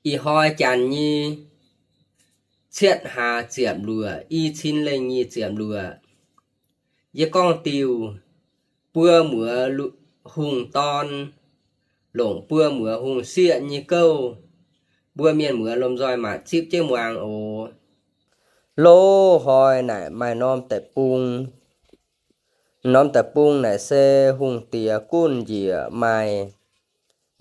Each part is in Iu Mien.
Ih hnoi janx nyei cietv hlaax ziepc luoqc, i cin lengh nyic ziepc luoqc, yie gorngv diuh buo muoz hungh dorn longc buo muoz hungh sieqv nyei gouv. Mbuo mienh muoz lomh nzoih maaih zipv jienv muangx oc. Loz hnoi naaic maaih norm deic-bung. Norm deic-bung naaic se hungh diex gunv njiec maaih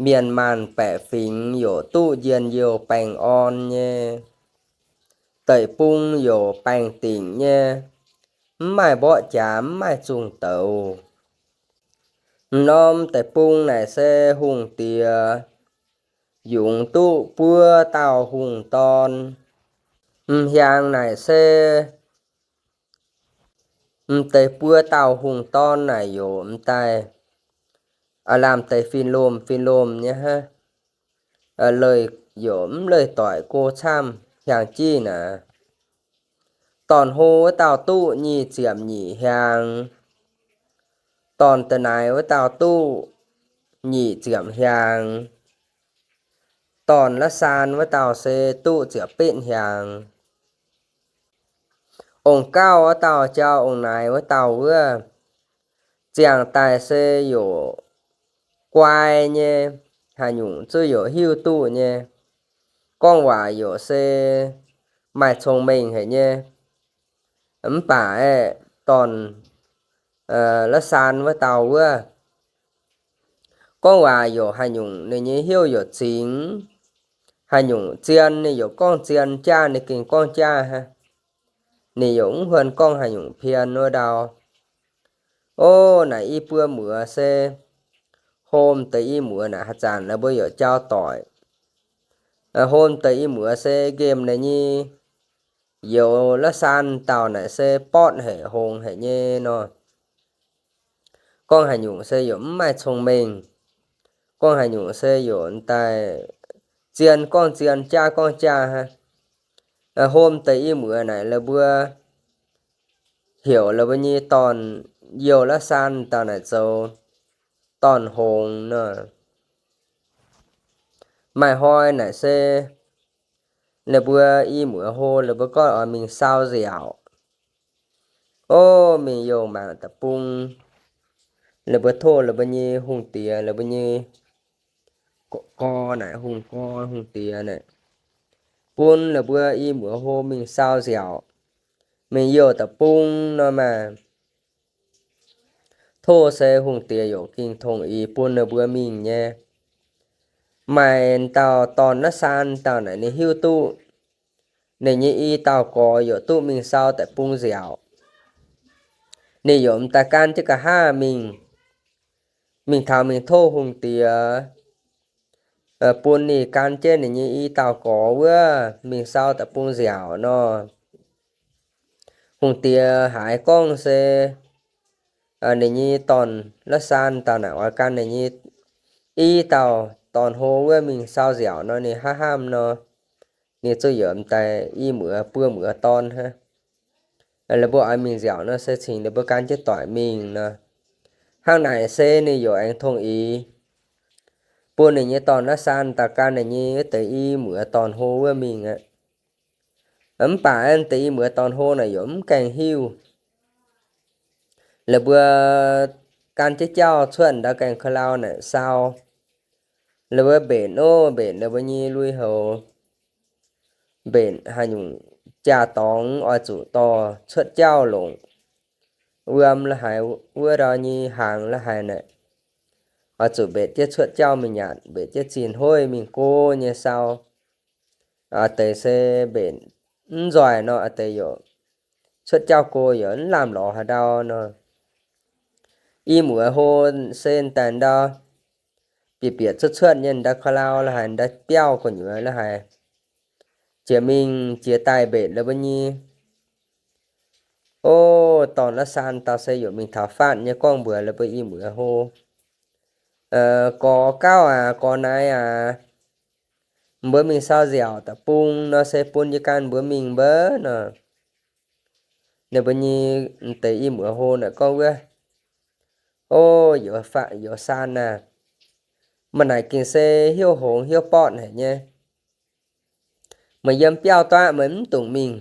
mienh maanh baeqc fingx, yaac duqv njien-youh baengh orn nyei. Deic-bung yaac baengh dingc nyei, mv maaih mborqv jaax, mv maaih zungh douz. Norm deic-bung naaic se hungh diex yungz duqv buo dauh hungh dorn. M'hiaangx naaic se m'deix buo dauh hungh dorn naaic yaac m'daaih aav lamh deix fin-lomh fin-lomh nyei hnangv. Leih yaac mv leih doic, go camv hiaangx jiv naaic. Dorn-hlo wuov dauh duqv nyic ziepc nyeic hiaangx. Dorn da'naaiv wuov dauh duqv nyic ziepc hiaangx. Dorn la'saan wuov dauh se duqv ziepc betv hiaangx. Ong-gauv wuov dauh jauv ong-naaiv wuov dauh wuov, ziangh daaih se yaac guai nyei, haaix nyungc zuqc yaac hiuv duqv nyei. Gorngv waac yaac se maaih cong-mengh haic nyei. Mv baac aeqv, dorn la'saan wuov dauh wuov, gorngv waac yaac haaix nyungc ninh nyei hnyouv yaac zingx. Haaix nyungc zien ninh yaac gorngv zien, jaav ninh gengh gorngv jaav hnangv. Ninh yaac mv huon gorngv haaix nyungc pien wuov ndau. Ov, naaic i buo muoz se hlo m'deix i muoz naaic, haaix zanc la'buo yaac jauv doic. Hlo m'deix i muoz se nqemh naaic nyei youz la'saan dauh naaic se bortv haic, hngongx haic nyei nor. Gorngv haaix nyungc se yaac mv maaih cong-mengh. Gorngv haaix nyungc se yaac daaih zien gorngv zien, jaav gorngv jaav hnangv. Hlo m'deix i muoz naaic la'buo heuc la'buo nyei dorn-youh la'saan dauh naaic zoux dorn-hngongx nor. Maaih hnoi naaic se la'buo i muoz hlo la'buo gorngv oix mingh sau nziaauc. Ov, mingh youh mangc deic-bung. La'buo tov la'buo nyei hungh diex, la'buo nyei gorx naaic, hungh gorx hungh diex naaic, bun la'buo i muoz hlo mingh sau nziaauc, mingh youh deic-bung nor maah. Tov se hungh diex yaac gengh tongx-ix bun ninh mbuo mingh nyei. Maaih dauh dorn la'saan dauh naaic ninh hiuv duqv ninh nyei i dauh gorx yaac duqv mingh sau deic-bung nziaauc. Ninh yaac m'daaih gan jienv nqa'haav mingh, mingh taux mingh tov hungh diex bun ninh gan jienv ninh nyei i dauh gorx wuov mingh sau deic-bung nziaauc nor. Hungh diex haiz gorngv se ninh nyei dorn la'saan dauh naaic oix gan ninh nyei i dauh dorn-hlo wuov mingh sau nziaauc nor, ninh hnamv hnamv nor, ninh zuqc yaac m'daaih i muoz buo muoz dorn hnangv. La'buo oix mingh nziaauc nor se cingx ninh mbuo gan jienv doic mingh nor. Hnangv naaic se ninh yaac aengx tongx-ix bun ninh nyei dorn la'saan dauh gan ninh nyei wuov deix i muoz dorn-hlo wuov mingh aqv. Mv baac deix i muoz dorn-hlo naaic yaac mv gaengh hiuv. La'buo gan jienv jauv cuotv ndau gaengh ka'lau naaic sau. La'buo mbenc ov, mbenc la'buo nyei lui-houx, mbenc haaix nyungc jaa-dorngx oix zuqc dorh cuotv jauv longc. Wuom la'haiz wuov ndau nyei hnaangx la'haiz naaic, oix zuqc mbenc jienv cuotv jauv mingh nyanc, mbenc jienv zinh hoiv mingh go nyei sau. Aa deix se mbenc mv nzoih nor, aa deix yaac cuotv jauv go yaac mv lamh lorz haaix ndau nor. I muoz hlo se daaih ndau bieqc bieqc cuotv cuotv nyei ndau ka'lau la'haiz, ndau biauv gu'nyuoz la'haiz, jiex mingh jiex daaih mbenc la'buo nyei. Ov, dorn la'saan dauh se yaac mingh taux faatv nyei gorngv mbuox la'buo i muoz hlo, Gorx gauv aac, gorx naaiv aac, mbuo mingh sau nziaauc deic-bung nor se bun yie gan mbuo mingh mbouv nor. Ninh mbuo nyei deix i muoz hlo naaic gorngv wuov, Ov, youz saan aah, meih naaic gengh se hnyouv hngongx hnyouv bortv haic nyei. Meih yiem biauv duqv aqv, meih mv dungx mingh.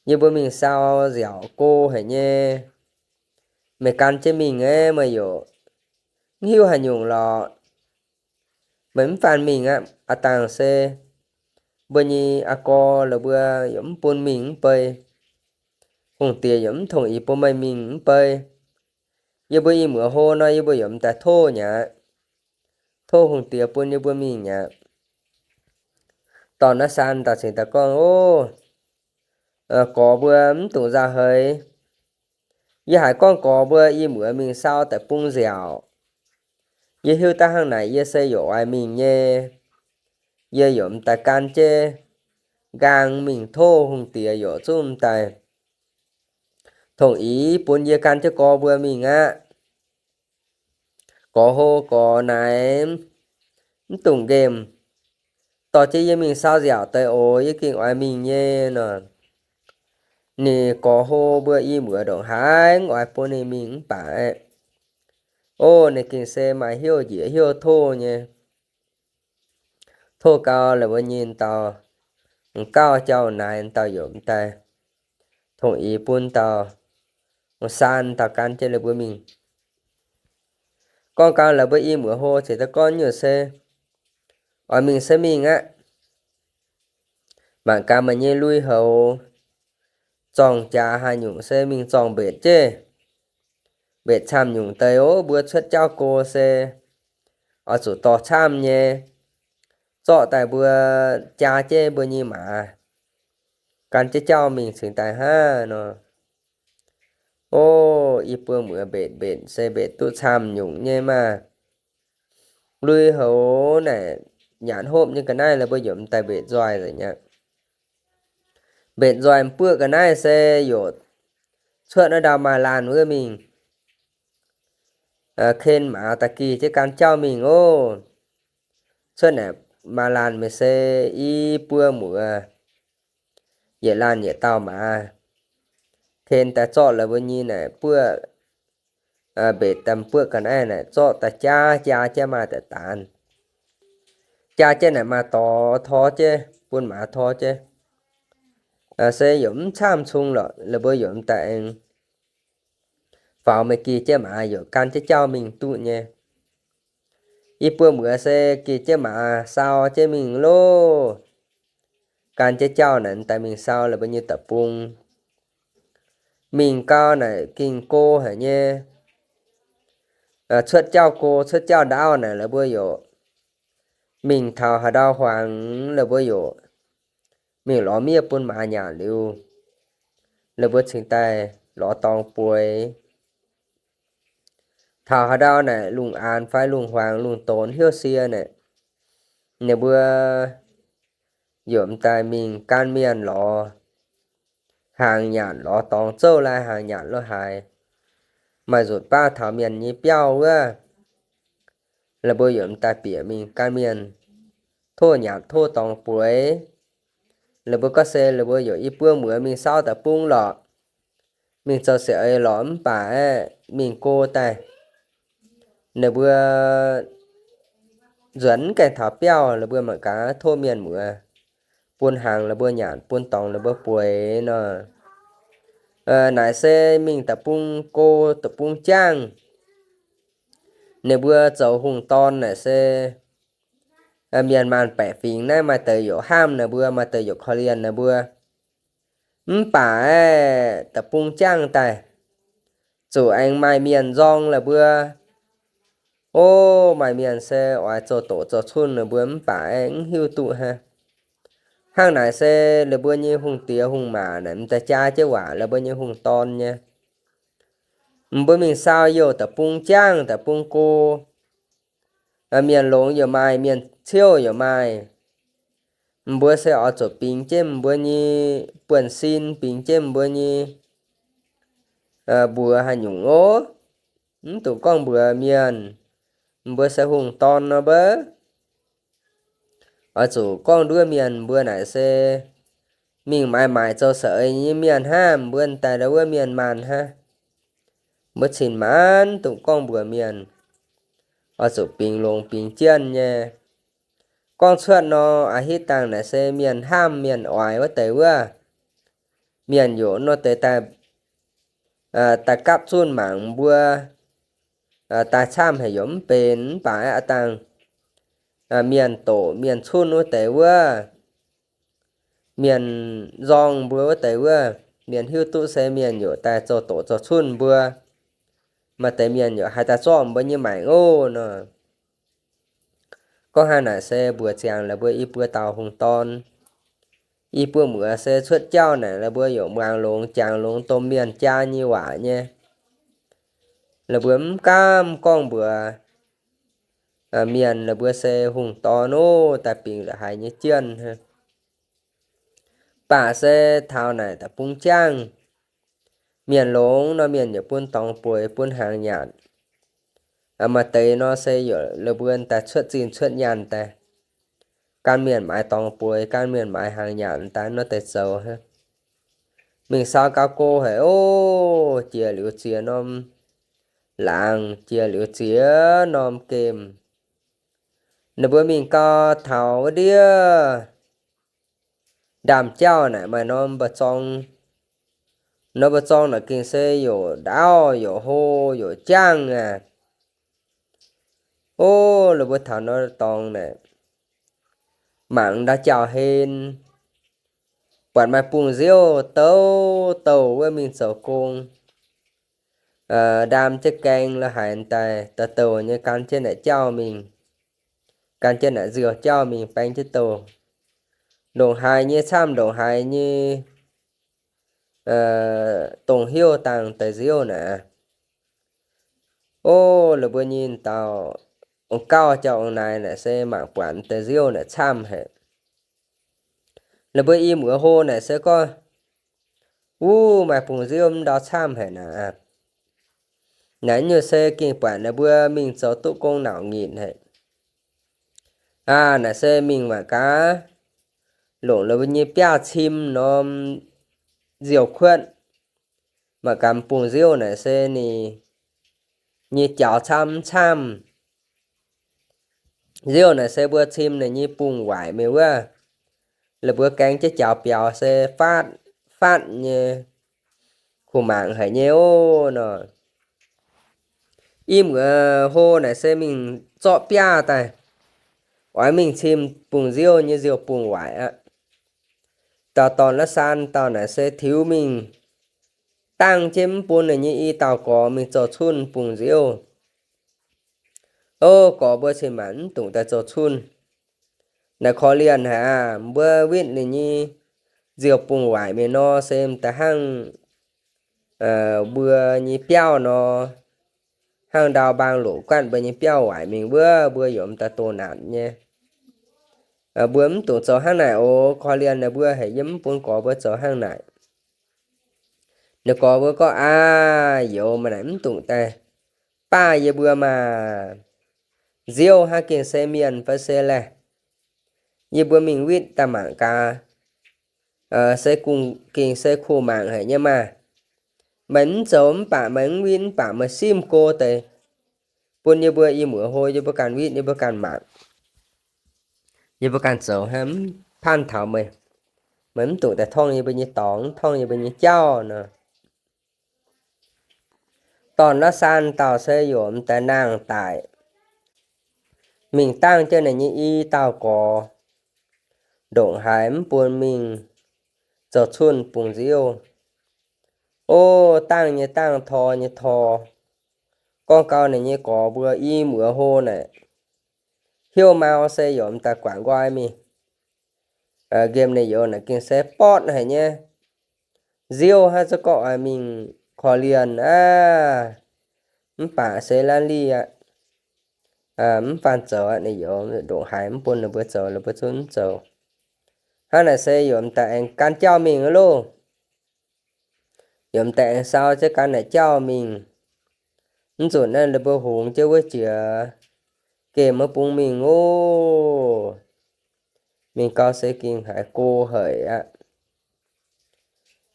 Yie mbuo mingh sau nziaauc go haic nyei. Meih gan jienv mingh aeqv, meih yaac mv hiuv haaix nyungc lorqc. Meih mv faanh mingh aqv. Aav dangh se mbuo nyei aa gorx la'buo yaac mv bun mingh mv bei. Hungh diex yaac mv tongx ix bun meih mingh mv bei. Yie mbuo i muoz hlo nor, yie mbuo yaac m'daaih tov nyei aqv. Tov hungh diex bun yie mbuo mingh nyei aqv. Dorh naaiv saan dauh cingx daaih gorngv, Ov, gorx mbuo mv dungx nzauh heix. Yie haiz gorngv gorx mbuo i muoz mingh sau deic-bung nziaauc. Yie hiuv daaih hnangv naaic yie se yaac oix mingh nyei. Yie yaac m'daaih gan jienv nqaang mingh tov hungh diex yaac zungv m'daaih tongx ix bun yie gan jienv gorx mbuo mingh aqv. Gorx hlo gorx naaic mv dungx nqemh. Dorh jienv yie mingh sau nziaauc deix oc, yie gengh oix mingh nyei nor. Ninh gorx hlo mbuo i muoz ndongc haaix mv oix bun ninh mingh mv baac aeqv, ov, ninh gengh se maaih hnyouv njiec hnyouv tov nyei. Tov gau la'buo nyei dauh gauh jauv-naaic dauh yaac m'daaih tongx ix bun dauh saan dauh gan jienv la'buo mingh. Gorngv gau la'buo i muoz hlo cingx daaih gorngv nyungc se, Oix mingh se mingh aqv. Mangc gaax meih nyei lui-houx zorngh jaax haaix nyungc se mingh zorngh mbetc jienv. Mbetc camv nyungc deix ov, mbuo cuotv jauv go se oix zuqc dorh camv nyei, zorqv daaih mbuo jaa jienv mbuo nyei maaz gan jienv jauv mingh cingx daaih hnangv nor. Ov, i buo muoz mbetc mbetc se mbetc duqv camv nyungc nyei maah. Lui-houx naaic nyanc hopv nyei ga'naaiv la'buo yaac m'daaih mbetc nzoih nzengc aqv. Mbetc nzoih m'buoqv ga'naaiv se yaac cuotv naaiv ndau maaih laanh wuov mingh ken maaz daaih gih jienv gan jauv mingh ov. Cuotv naaic maaih laanh mingh se i buo muoz yietc laanh yietc dauh maaz ken daaih zorqv la'buo nyei naaic buoqv, mbetc daaih m'buoqv ga'naaiv naaic zorqv daaih jaa jaa jienv maaih daaih daanz. Jaa jienv naaic maaih dorh tor jienv, bun maaz tor jienv. Se yaac mv camv cung lorqc, la'buo yaac m'daaih aengx faaux mingh gih jienv maaz yaac gan jienv jauv mingh duqv nyei. I buo muoz se gih jienv maaz sau jienv mingh loh. Gan jienv jauv naaic m'daaih mingh sau la'buo nyei deic-bung. Mingh gau naaic gengh go haic nyei. Cuotv jauv go, cuotv jauv ndaauv naaic la'buo yaac mingh taux haaix ndau huangx la'buo yaac mingh lorz miev bun maaz nyanc liuz, la'buo cingx daaih lorz dorngx bueix. Taux haaix ndau naaic lungh aanx fai lungh huangx lungh donx hnyouv sie naaic, ninh mbuo yaac m'daaih mingh gan mienh lorz hnaangx nyanc, lorz dorngx zouv lai hnaangx nyanc lo haaix. Maaih nzunc baav taux mienh nyei biauv wuov, la'buo yaac m'daaih bieqc mingh gan mienh tov nyanc tov dorngx bueix. La'buo gorngv se la'buo yaac i buo muoz mingh sau deic-bung lorqc, mingh zoux sic eix lorqc mv baac aeqv, mingh go daaih, ninh mbuo nzuonx mv gaengh taux biauv, la'buo mangc gaax tov mienh muoz bun hnaangx la'buo nyanc, bun dorngx la'buo bueix nor. Naaic se mingh deic-bung go, deic-bung jangv. Ninh mbuo zoux hungh dorn naaic se mienh maanh baeqc fingx naaiv maaih deix yaac hnamv ninh mbuo, maaih deix yaac korv-lienh ninh mbuo. Mv baac aeqv, deic-bung jangv daaih, zuqc aengx maaih mienh nzorng la'buo. Ov, maaih mienh se oix zoux doqc zoux cunh ninh mbuo mv baac aeqv, mv hiuv duqv hnangv. Hnangv naaic se ninh mbuo nyei hungh diex hungh maac naaic m'daaih jaa jienv waac ninh mbuo nyei hungh dorn nyei. Mbuo mingh sau youh deic-bung jangv deic-bung go. Mienh longx yaac maaih, mienh ciouv yaac maaih. Mbuo se oix zuqc bingx jienv mbuo nyei buonv-sin, bingx jienv mbuo nyei mbuox haaix nyungc ov. Mv dungx gorngv mbuox mienh, mbuo se hungh dorn nor mbuo oix zuqc gorngv nduov mienh mbuo naaic se mingh maaiz maaic zoux sic eix nyei mienh hnangv, mbuo daaih ndau wuov mienh maanh hnangv. Mbuo cin-maanc dungx gorngv mbuox mienh, oix zuqc bingx longx bingx jienv nyei. gorngv cuotv nor, a'hitv dangh naaic se mienh hnamv mienh oix wuov deix wuov, mienh yaac nor deix daaih, daaih gapv zunh mangc mbuo, daaih camv haic yaac mv benx. Mv baac a'dangh mienh doqc mienh cunh wuov deix wuov, mienh nzorng mbuo wuov deix wuov, mienh hiuv duqv se mienh yaac daaih zoux doqc zoux cunh mbuo, maaih deix mienh yaac haih daaih zorqv mbuo nyei maengc oc nor. Gorngv hnangv naaic se mbuoqc ziangx la'buo i buo dauh hungh dorn, i buo muoz se cuotv jauv naaic la'buo yaac muangx longx jangx longx domh mienh jaa nyei waac nyei. La'buo mv gaamv gorngv mbuox mienh la'buo se hungh dorn oc, daaih bingx la'haiz nyei jienv. Baac se taux naaic da'bung jangv, mienh longx nor mienh yaac bun dorngx bueix bun hnaangx nyanc. Maaih deix nor se yaac la'buo daaih cuotv zinh cuotv nyaanh daaih. Gan mienh maaiz dorngx bueix, gan mienh maaiz hnaangx nyanc daaih nor deix zoux. Mingh sau gau go haic oc, jiex liuz ziex norm laangz, jiex liuz ziex norm gemh. Ninh mbuo mingh gau taux wuov ndiev ndaamv-jauv naaic maaih norm mba'zorng. Norm mba'zorng naaic gengh se yaac ndaauv yaac hlo yaac jangv aqv. Ov, ninh mbuo taux norm dorngx naaic mangc ndau jauv-hlen, buatc maaih bungx nziouv douc douc wuov mingh zoux gong. Ndaam jienv gaeng la'haiz daaih, douc douc nyei gan jienv naaic jauv mingh, gan jienv naaic nziouv jauv mingh baeng jienv douc. Ndongc haaix nyei camv ndongc haaix nyei dongh heuv dangh deix nziouv naaic. Ov, la'buo nyei dauh ong-gauv jauv ong-naaic naaic se mangc buatc deix nziouv naaic camv haic. La'buo i muoz hlo naaic se gorngv, wuov maaih bungx nziouv mv ndau camv haic naaic. Naaic nyungc se gengh buatc naaic mbuo mingh zoux duqv gong nauc nyitc haic. Aa, naaic se mingh mangc gaax, longc la'buo nyei biaav cim norm nziouv kuotv, mangc gaax bungx nziouv naaic se ninh nyei jaux camv mv camv. Nziouv naaic se mbuo cim naaic nyei bungx waaic mingh wuov, la'buo gaeng jienv jaux biaux se faatv, faatv nyei, kuh mangc haic nyei ov nor. I muoz hlo naaic se mingh zorqv biaav daaih, oix mingh cim bungx nziouv nyei nziouv bungx waaic aqv. Dauh dorn la'saan dauh naaic se tiux mingh dangh jienv mv bun ninh nyei i dauh gorx mingh zoux cunh bungx nziouv. Ov, gorx mbuo cin-maanc mv dungx daaih zoux cunh. Naaic korv-lienh haic aav, mbuo witv ninh nyei nziouv bungx waaic mingh nor se m'daaih hnangv mbuo nyei biauv nor, hnangv ndau mbaang loqc guanh mbuo nyei biauv waaic mingh wuov, mbuo yaac m'daaih doh naanc nyei. Mbuo mv dungx zoux hnangv naaic oc. Korv-lienh naaic mbuo haic, yie mv bun gorx mbuo zoux hnangv naaic. Ninh gorx mbuo gorngv, aa, youz, meih naaic mv dungx daaih baav yie mbuo maah! Nziouv hnangv gengh se mienh fai se laeh? Yie mbuo mingh witv daaih mangc gaax, se gengh se kuh mangc haic nyei maah! Meih mv zoux mv baac meih mv witv mv baac meih simv go deix bun yie mbuo i muoz hlo, yie mbuo ganh witv, yie mbuo ganh mangc, yie mbuo ganh zoux hnangv, mv paanv taux meih. Meih mv dungx daaih torngv yie mbuo nyei dorngx, mv torngv yie mbuo nyei jauv nor. Dorn la'saan dauh se yaac m'daaih nangh daic, mingh dangh jienv ninh nyei i dauh gorx, ndongc haaix mv bun mingh zoux cunh bungx nziouv. Ov, dangh nyei dangh, tor nyei tor. Gorngv gau ninh nyei gorx mbuo i muoz hlo naaic, heuv mau se yaac m'daaih guangc nqoi mingh. Nqemh ninh youz naaic gengh se bortv haic nyei. Nziouv hnangv za'gengh oix mingh korv-lienh aqv, mv baac se la'li aqv, mv faanh zoux aqv. Ninh youz ndongc haaix mv bun ninh mbuo zoux, ninh mbuo zungv mv zoux. Hnangv naaic se yaac m'daaih aengx gan jauv mingh loh. Yaac m'daaih aengx sau jienv gan naaic jauv mingh. Mv nzunc naaiv ninh mbuo hungx jienv wuov jiex gemh wuov bung mingh oc. Mingh gau se gengh haiz go haic aqv.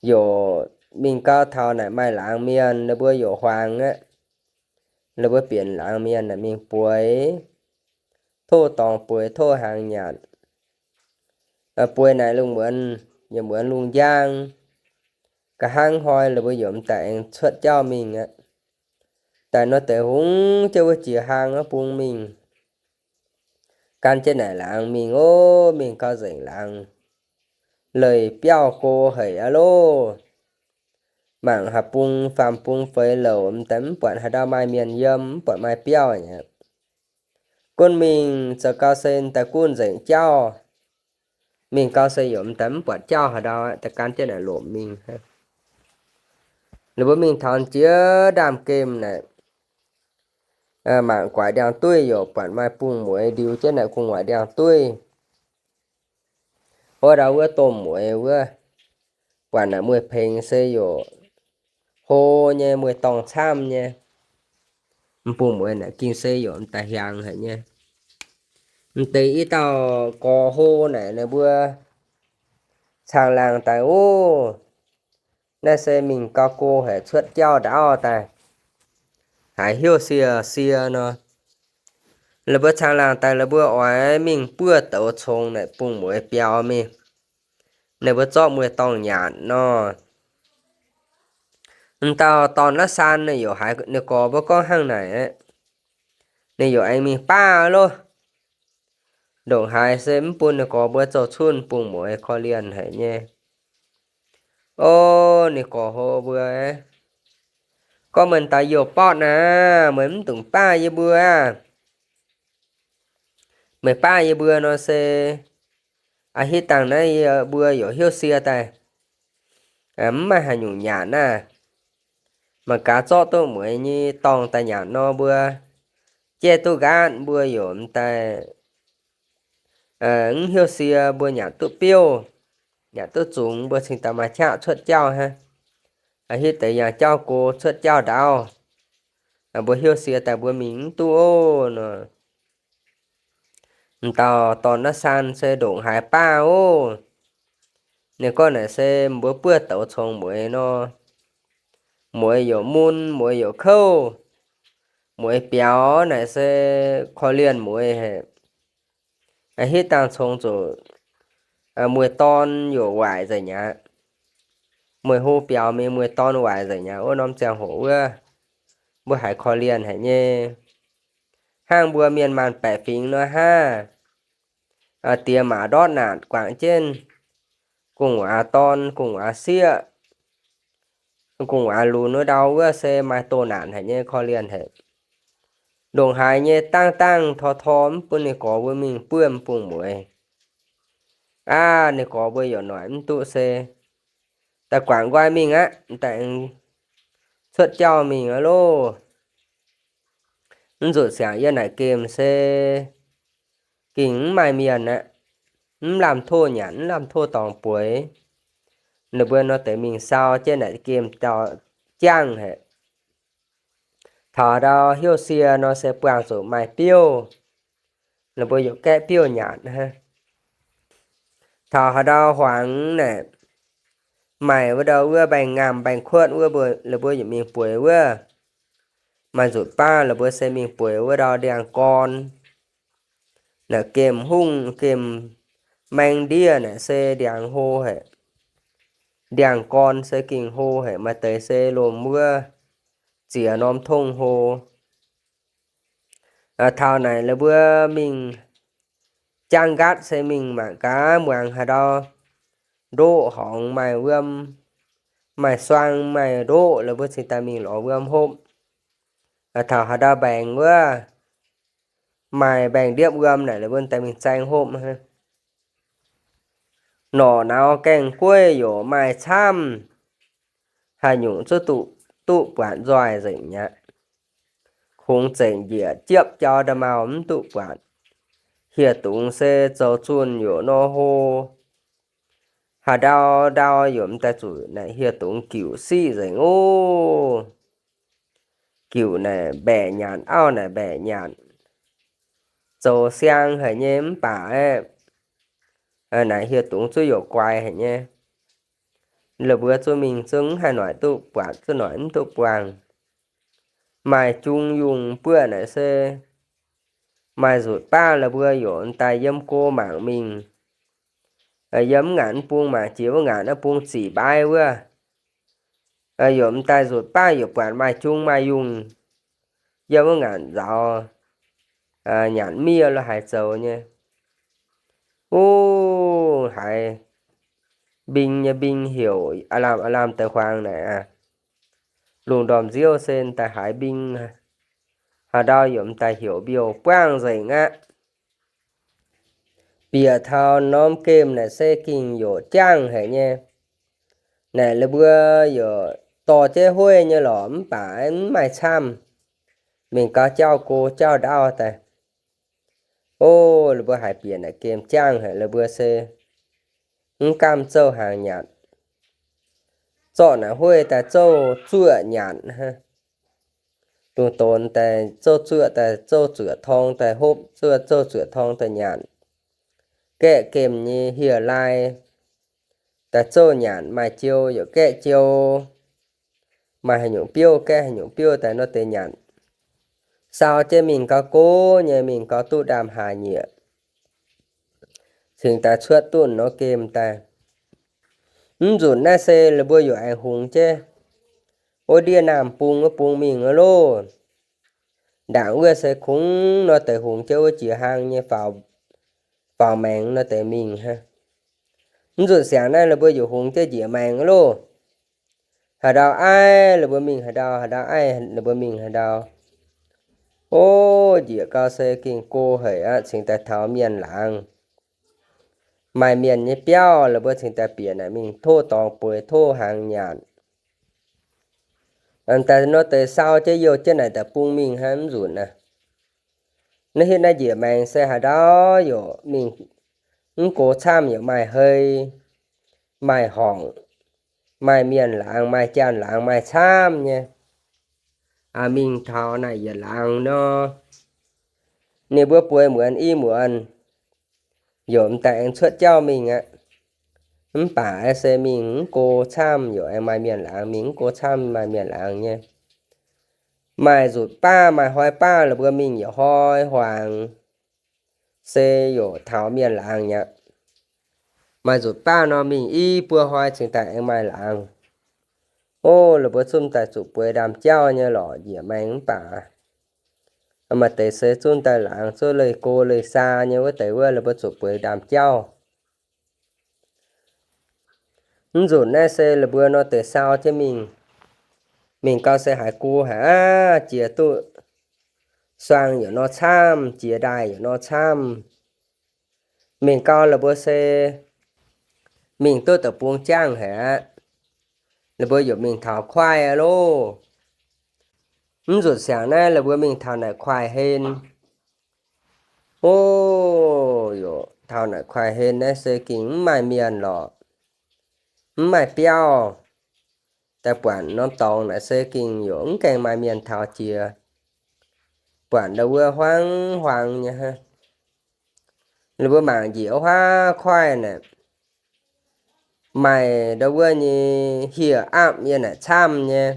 Yaac mingh gau taux naaic maaih laangz mienh, ninh mbuo yaac huaangx aqv. Ninh mbuo bienx laangz mienh naaic mingh bueix. tov dorngx bueix, tov hnaangx nyanc. Bueix naaic lungh muonz yaac muonz lungh njang, ga'hnangv hnoi ninh mbuo yaac m'daaih aengx cuotv jauv mingh aqv. Daaih nor deix hungx jienv wuov jiex hlang wuov bung mingh, gan jienv naaic laangz mingh ov, mingh gau nzengc laangz, leih biauv go haic aqv loh. Mangc haaix bung faam bung feix louc m'daaih mv buatc haaix ndau maaih mienh yiem, mv buatc maaih biauv aqv. Gunv mingh zoux gau se m'daaih gunv nzengc jauv. Mingh gau se yaac m'daaih mv buatc jauv haaix ndau aqv, daaih gan jienv naaic lomc mingh. Ninh mbuo mingh taux jiex ndaamv-gemh naaic, mangc guaix ndiangx-dueiv yaac buatc maaih bung mueiz ndiux jienv naaic gu'nguaaic ndiangx-dueiv. Wuov ndau wuov domh mueiz wuov, buatc naaic mueiz-pengx se yaac hlo nyei, mueiz-dorngh camv nyei. M'bung mueiz naaic gengh se yaac m'daaih hiaangx haic nyei. M'deix i dauh gorx hlo naaic ninh mbuo caangh laangh daaih ov, naaiv se mingh gau go haic, cuotv jauv ndaauv daaih, haiz heuv sie sie nor. Laaix mbuo caangh laangh daaih laaix mbuo oix mingh buov douz congx naaic bung mueiz biaux mingh. Ninh mbuo zorqv mueiz-dorngh nyanc nor. M'dauh dorn naaiv saan ninh yaac haiz ninh gorx mbuo gorngv hnangv naaic aqv, ninh yaac aengx mingh baav loh. Ndongc haaix se mv bun ninh gorx mbuo zoux cunh, bung mueiz korv-lienh haic nyei. O, ninh gorx hlo mbuo, gorngv meih dauh youh bortv naaic, meih mv dungx baav yie mbuo aqv. Meih baav yie mbuo nor se, a'hitv dangh naaiv yie mbuo yaac heuv sie daaih, mv maaih haaix nyungc nyanc naaiv. Mangc gaax zorqv duqv mueiz nyei dorngh daaih nyanc nor, mbuo jaiv duqv nqaatv mbuo yaac m'daaih mv heuv sie, mbuo nyanc duqv biouv, nyanc duqv zungx, mbuo cingx daaih maaih qaqv cuotv jauv hnangv. A'hitv deix yangh jauv go cuotv jauv ndaauv, mbuo heuv sie daaih mbuo mingh mv duqv ov nor. M'dauh dorn naaiv saan se ndongc haaix baav ov. Ninh gorngv naaic se mbuo buov douz congx mueiz nor, mueiz yaac mun, mueiz yaac kouv, mueiz biaux naaic se korv-lienh mueiz haic. A'hitv dangh congx zuqc mueiz-dorn yaac waaic nzengc mi'aqv. Mueiz hlo biaux mingh, mueiz-dorn waaic nzengc mi'aqv. Wuov norm ziangh hoc wuov, mbuo haiz korv-lienh haic nyei. Hnangv mbuo mienh maanh baeqc fingx nor hnangv, diex maac ndortv naanc guangc jienv gu'nguaaz dorn gu'nguaaz sieqv, gu'nguaaz lunx wuov ndau wuov se maaih doh naanc haic nyei, korv-lienh haic. Ndongc haaix nyei dangv dangv tor tor mv bun ninh gorx mbuo mingh buov m'bung mueiz. Aav, ninh gorx mbuo yaac noic mv duqv se daaih guangc nqoi mingh aqv, daaih cuotv jauv mingh aqv loh. Mv nzunc siangx yie naaic gemh se gengh mv maaih mienh aqv, mv lamh tov nyanc, mv lamh tov dorngx bueix. Ninh mbuo nor deix mingh sau jienv naaic gemh jangv haic. Taux ndau heuv sie nor se buangh zuqc maaih biouv, ninh mbuo yaac gaeqv biouv nyanc hnangv. Taux haaix ndau hmuangx naaic, maaih wuov ndau wuov mbaengx-ngamh mbaengx-kuotv wuov, ninh mbuo yaac mingh bueix wuov. Maaih nzunc baav ninh mbuo se mingh bueix wuov ndau ndiangx-gorn. Naaic gemh hungh gemh maeng ndiev naaic se ndiangx hlo haic. Ndiangx-gorn se gengh hlo haic, maaih deix se lomh wuov ziex norm tongv hlo. Taux naaic la'buo mingh jaang nqaatv se mingh mangc gaax muangx haaix ndau ndoqv horngz maaih wuom, maaih suang maaih ndoqv, la'buo cingx daaih mingh lorz wuom hopv. Taux haaix ndau mbaengx wuov, maaih mbaengx-ndiepv wuom naaic, la'buo daaih mingh zaeng hopv. Norqc nauz gaeng-gueiv yaac maaih camv, haaix nyungc zuqc duqv, duqv buatc nzoih nzengc mi'aqv. Kungx zengc njiec jiepv jauv nda'maauh mv duqv buatc. Hieh dungz se zoux zunh yaac nor hlo. Haaix ndau ndau yaac m'daaih zuqc naaic hieh dungz giuc siqv nzengc ov. Giuc naaic mbaeqc nyanc, auv naaic mbaeqc nyanc, zoux siang haic nyei mv baac aeqv, naaic hieh dungz zuqc yaac guaix haic nyei. La'buo zuqc mingh zungv haih noic duqv buatc, zuqc noic mv duqv buangh. Maaih jung yungh buoqv naaic se Maaih nzutc baav la'buo yaac m'daaih yiem go mangc mingh, yiem mv ngaanc mv bung mangc jiex wuov ngaanc mv bung ziqc mbaiv wuov, yaac m'daaih nzutc baav yaac buatc maaih jung maaih yungh yiem wuov ngaanc nzaaux nyanc miev lo haaix zoux nyei. Uv, haiz mbing nyei mbing heuc aav lamh aav lamh deix huaang naaic aqv. Lungh ndorm nziouv se m'daaih haiz mbing, haaix ndau yaac m'daaih heuc mbiouh buangv nzengc aqv. Bieqc taux norm gemh naaic se gengh yaac jangv haic nyei. Naaic la'buo yaac dorh jienv hueiv nyei lorqc mv baac mv maaih camv. Mingh gau jauv go jauv ndaauv daaih. O, la'buo haiz bieqc naaic gemh jangv haic, la'buo se mv gaamv zouv hnaangx nyanc. Zorqv naaic hueiv daaih zouv zuoqv nyanc hnangv. Dungx donx daaih zouv zuoqv daaih, zouv zuoqv torng daaih hopv, zuoqv zouv zuoqv torng daaih nyanc. Gaeqv gemh nyei hieh lai daaih zouv nyanc, maaih jou yaac gaeqv jou, maaih haaix nyungc biouv gaeqv haaix nyungc biouv daaih nor deix nyanc. Sau jienv mingh gau go nyei, mingh gau duqv ndaamv-haaix nyieqc, cingx daaih cuotv duqv norm gemh daaih. Mv nzunc naaiv se la'buo yaac aengx hungx jienv wuov ndiev naamh bung wuov bung mingh wuov loh. Ndaangc wuov se kungx nor deix hungx jienv wuov jiex hlang nyei faaux, faaux maengx nor deix mingh hnangv. Mv nzunc siangx naaiv la'buo yaac hungx jienv njiec maengx wuov loh. Haaix ndau aiv la'buo mingh haaix ndau, haaix ndau aiv la'buo mingh haaix ndau. O, njiec gau se gengh go haic aqv, cingx daaih taux mienh laangz. Maaih mienh nyei biauv, la'buo cingx daaih bieqc naaic mingh tov dorngx bueix tov hnaangx nyanc. Daaih nor deix sau jienv youh jienv naaic daaih bung mingh hnangv mv nzunc aqv. Naaiv hitv naaiv njiec maengx se haaix ndau yaac mingh mv go camv, yaac maaih hei, maaih horngc, maaih mienh laangz, maaih janx laangz, maaih camv nyei. Mingh taux naaic yietc laangz nor, ninh mbuo bueix muonz i muonz, yaac m'daaih aengx cuotv jauv mingh aqv. Mv baac se mingh mv go camv, yaac aengx maaih mienh laangz, mingh mv go camv maaih mienh laangz nyei. Maaih nzutc baav maaih hnoi baav la'buo mingh yaac hnoi huaangx, se yaac taux mienh laangz nyei aqv. Maaih nzutc baav nor mingh i buo hnoi cingx daaih aengx maaih laangz. O, la'buo zungv daaih zuqc bueix ndaamv-jauv nyei lorqc, njiec maengx mv baac maaih deix se zungv daaih laangz, zungv leih go leih saa nyei wuov deix wuov, la'buo zuqc bueix ndaamv-jauv. Mv nzunc naaiv se la'buo nor deix sau jienv mingh. Mingh gau se haiz go haic aqv, jiex duqv suang yaac nor camv, jiex ndaaih yaac nor camv. Mingh gau la'buo se mingh duqv deic-bung jangv haic aqv. La'buo yaac mingh taux kuaaiv loh. Mv nzunc siangx naaiv la'buo mingh taux naaic kuaaiv hlen. O, yaac taux naaic kuaaiv hlen naaiv se gengh mv maaih mienh lorqc, mv maaih biauv. Daaih buatc norm dorngx naaic se gengh yaac mv gaengh maaih mienh taux jiex. Buatc ndau wuov huaang huaang nyei hnangv. Ninh mbuo mangc njiec wuov huaav kuaaiv naaic, maaih ndau wuov nyei hieh apv yiem naaic camv nyei.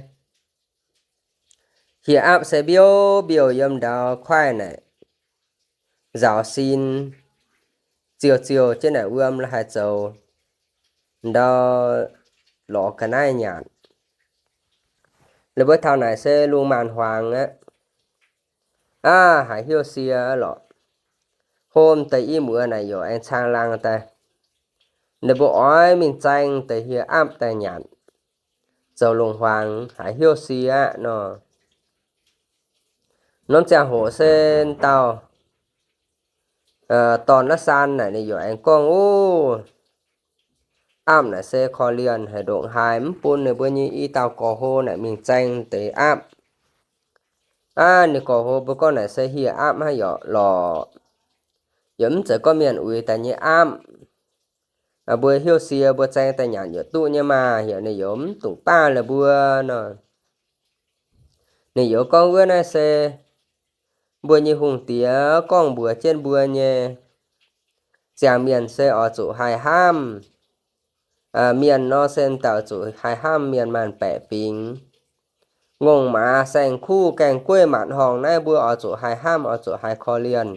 Hieh apv se mbiouv mbiouh yiem ndau kuaaiv naaic, nzaaux sin, ziouh ziouh jienv naaic wuom la'haix zoux, ndau lorz ga'naaiv nyanc. La'buo taux naaic se lungh maanz huaangx aqv. Aav, haiz hnyouv sie lorqc. Hom deix i muoz naaic yaac aengx caangh laangh daaih. Ninh mbuo oix mingh zaeng deix hieh apv daaih nyanc, zoux lungh huaangx haiz hnyouv sie aqv nor. Norm ziangh hoc se dauh dorn naaiv saan naaic ninh yaac aengx gorngv, Ov, apv naaic se korv-lienh haic, ndongc haaix mv bun ninh mbuo nyei i dauh gorx-hlo naaic mingh zaeng deix apv. Aav, ninh gorx-hlo mbuo gorngv naaic se hieh apv hnangv yaac lorqc, yaac mv zeiz gorngv mienh uix daaih nyei apv. Mbuo hnyouv sie mbuo zaeng daaih nyanc yaac duqv nyei maah. Yaac ninh yaac mv dungx baav la'mbuo nor. Ninh yaac gorngv, Wuov naaiv se mbuo nyei hungh diex gorngv mbuox jienv mbuo nyei. Ziangh mienh se oix zuqc haih hnamv. Mienh nor se m'daaih zuqc haih hnamv mienh maanc baeqc fingx. Ngongh maaz saeng-kuv gaeng-gueiv maanc horngh naaiv mbuo oix zuqc haih hnamv, oix zuqc haih korv-lienh.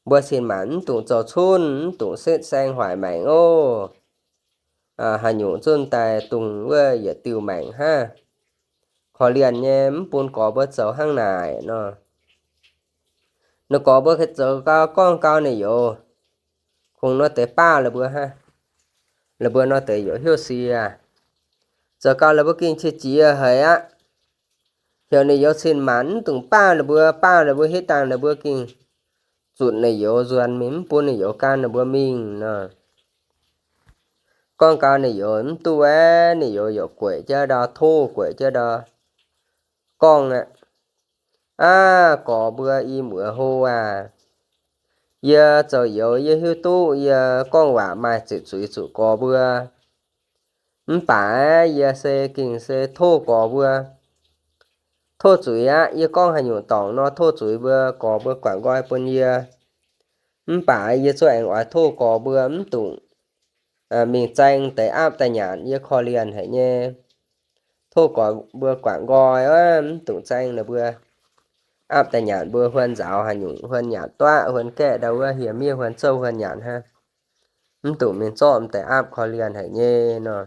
mbuo cin-maanc mv dungx zoux cunv, mv dungx setv saeng hoic maengc oc. Haaix nyungc zunv daaih dungx wuov yietc diuh maengc hnangv. Korv-lienh nyei, mv bun gorx mbuo zoux hnangv naaic nor. Ninh gorx mbuo zoux gau, gorngv gau ninh youz, kungx nor deix baav la'buo hnangv. La'buo nor deix youz hiuv sie. Zoux gau la'buo gengh qiex jiez haic aqv. Heuc ninh youz cin-maanc mv dungx baav la'buo, baav la'buo hitv dangh ninh mbuo gengh zutc ninh youz nzuonx mingh, mv bun ninh youz gan ninh mbuo mingh nor. Gorngv gau ninh youz mv duqv aeqv, ninh youz yaac gueic jienv ndau, tov gueic jienv ndau, gorngv aqv, Aav, gorx mbuo i muoz hlo aac, yie zoux youz yie hiuv duqv yie gorngv waac maaih ziepc zuiz zuqc gorx mbuo. Mv baac aeqv, yie se gengh se tov gorx mbuo, tov zuiz aqv. Yie gorngv haaix nyungc dorngc nor tov zuiz mbuo, gorx mbuo guangc nqoi bun yie. Mv baac yie zuqc aengx oix tov gorx mbuo mv dungx mingh zaeng deix aapv daaih nyanc yie korv-lienh haic nyei. Tov gorx mbuo guangc nqoi, mv dungx zaeng ninh mbuo aapv daaih nyanc mbuo huon nzaaux haaix nyungc, huon nyanc duqv, huon gaeqv ndau wuov, hieh miev huon zouv huon nyanc hnangv. Mv dungx mingh zorqv m'deix aapv korv-lienh haic nyei nor.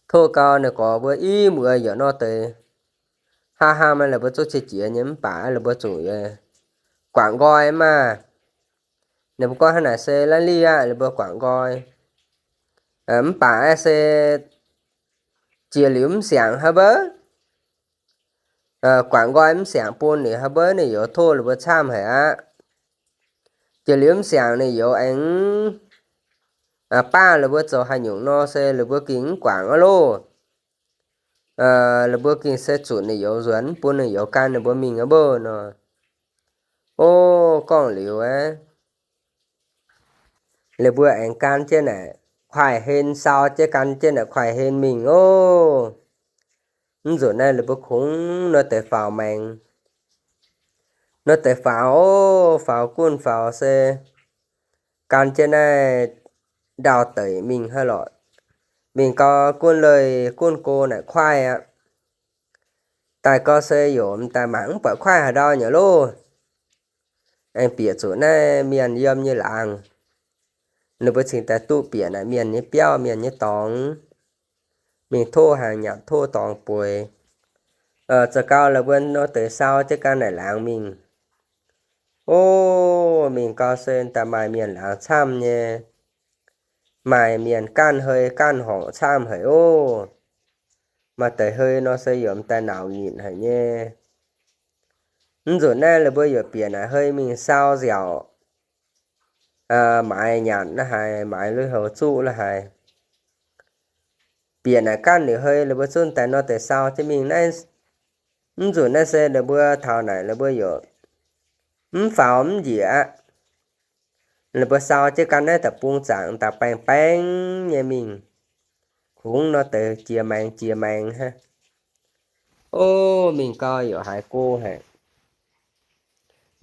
Tov gau ninh gorx mbuo i muoz yaac nor deix haa haa maaih la'buo zuqv qiex jiez nyei, mv baac la'buo zuqc guangc nqoi maah. Ninh mbuo gorngv hnangv naaic se laiv liv aqv, ninh mbuo guangc nqoi. Mv baac se jiex liuz mv siangx haaix mbuo, guangc nqoi mv siangx bun liuz haaix mbuo ninh youz tov la'buo camv haic aqv. Jiex liuz mv siangx ninh youz aengx baav la'buo zoux haaix nyungc nor se la'buo gengh mv guangc aqv loh. La'buo gengh se zutc ninh youz nzuonx mv bun ninh youz gan ninh mbuo mingh aqv mbuo nor. O, gorngv liuz aeqv, la'buo aengx gan jienv naaic kuaaiv-hlen, sau jienv gan jienv naaic kuaaiv-hlen mingh oc. Mv nzunc naaiv la'buo kungx nor deix faaux maengx, nor deix faaux oc, faaux gunv faaux se gan jienv naaiv ndau deic mingh hnangv lorqc. Mingh gau gunv leih gunv go naaic kuaaiv aqv. Daaih gau se yaac m'daaih mangc mv buatc kuaaiv haaix ndau nyei loh. Aengx bieqc zuqc naaiv mienh yiem nyei laangz. Ninh mbuo cingx daaih duqv bieqc naaic mienh nyei biauv, mienh nyei dorngx, mingh tov hnaangx nyanc tov dorngx bueix. Zoux gau la'buo nor deix sau jienv gan naaic laangz mingh. O, mingh gau se daaih maaih mienh laangz camv nyei, maaih mienh ganh hei ganh horngc camv haic oc. Maaih deix hei nor se yaac m'daaih nauc nyitc haic nyei. Mv nzunc naaiv la'buo yaac bieqc naaic hei mingh sau nziaauc, maaiz nyanc la'haic, maaiz lui-houx zuqv la'haic. Bieqc naaic ganh liuz hei la'buo zunv daaih nor deix sau jienv mingh naaiv. Mv nzunc naaiv se la'buo taux naaic la'buo yaac mv faaux mv njiec aqv. La'buo sau jienv gan naaiv deic-bung zaangc daaih baeng-baeng nyei mingh. Kungx nor deix jiex maengx jiex maengx hnangv. O, mingh gau yaac haiz go haic.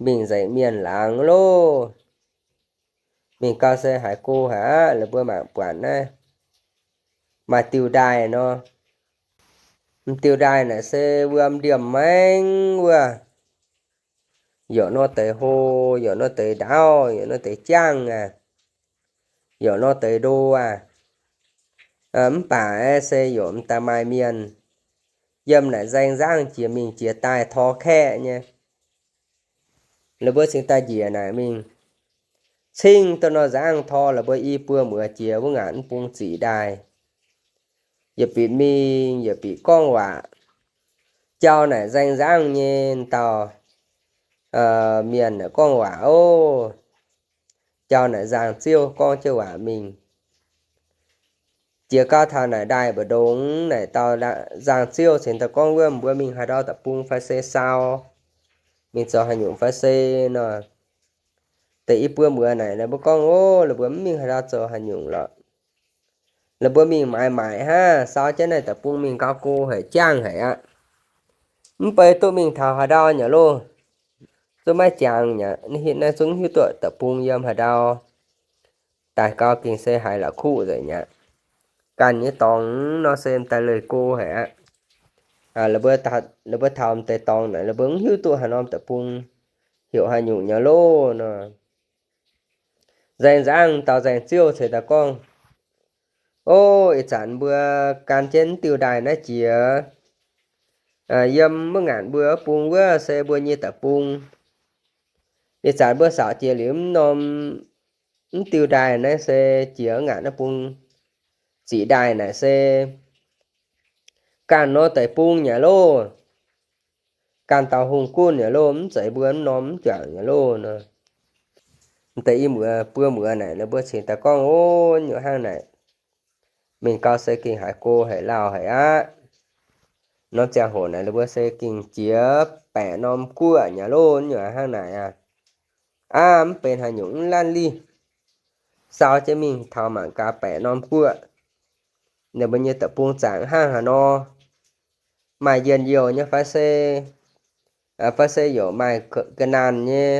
Mingh nzengc mienh laangz loh. Mingh gau se haiz go haic aqv. La'buo mangc buatc naaiv maaih diuh ndaaih nor. M'diuh ndaaih naaic se wuom ndiemh maengx wuov. Yaac nor deix hlo, yaac nor deix ndaauv, yaac nor deix jangv aac, yaac nor deix ndo aac. Mv baac se yaac m'daaih maaih mienh yiem naaic nzaeng nzangv jiex mingh jiex daaih tor kaeqv nyei. La'buo cingx daaih njiec naaic mingh. Cingv duqv nor nzangv tor la'buo i buo muoz jiex wuov ngaanc mv bung ziqc ndaaih. Yietc bieqc mingh, yietc bieqc gorngv waac. Jauv naaic nzaeng nzangv nyei dauh mienh naaic gorngv waac oc. Jauv naaic nzaang ziouv gorngv jienv waac mingh. Jiex gau taux naaic ndaaih mbu'ndongx naaic dauh nzaang ziouv cingx daaih gorngv wuov, mbuo mingh haaix ndau deic-bung fai se sau, mingh zoux haaix nyungc fai se nor. Deix i buo muoz naaic ninh mbuo gorngv oc, ninh mbuo mv mingh haaix ndau zoux haaix nyungc lorqc. Ninh mbuo mingh maaiz maaic hnangv, sau jienv naaiv deic-bung mingh gau go haic, jangv haic aqv. Mv bei duqv mingh taux haaix ndau nyei loh, zungv maiv jangx nyei. Naaiv hitv naaiv zungv hiuv duqv deic-bung yiem haaix ndau. Daaih gau gengh se haiz la'kuqv nzengc aqv. Ganh nyei dorngx nor se m'daaih leih go haic aqv. Ninh mbuo taux m'deix dorngx naaic, ninh mbuo mv hiuv duqv haaix norm deic-bung. heuc haaix nyungc nyei loh nor. Nzaeng nzangv dauh nzaeng ziouv ceix daaih gorngv, O, ih zanc mbuo gan jienv diuh ndaaih naaiv jiex, yiem wuov ngaanc mbuo bung wuov se mbuo nyei deic-bung. Ih zanc mbuo saauc jiex liuz mv norm, mv diuh ndaaih naaiv se jiex wuov ngaanc naaiv bung ziqc ndaaih naaic se ganh nor deic-bung nyei loh, ganh dauh hungh gunv nyei loh, mv zeiz mbuo mv norm mv juangc nyei loh nor. Deix i muoz buo muoz naaic ninh mbuo cingx daaih gorngv, O, nyungc hnangv naaic, mingh gau se gengh haiz go haiz lauh haic aqv. Norm ziangh hoc naaic ninh mbuo se gengh jiex baeqc norm guoqv nyei loh, nyungc hnangv naaic aqv. Aav, mv benx haaix nyungc mv lanv lih, sau jienv mingh taux mangc gaax baeqc norm guoqv, ninh mbuo nyei deic-bung zaangc hnangv haaix nor, maaih njien-youh nyei fai se, fai se yaac maaih ga'naanh nyei,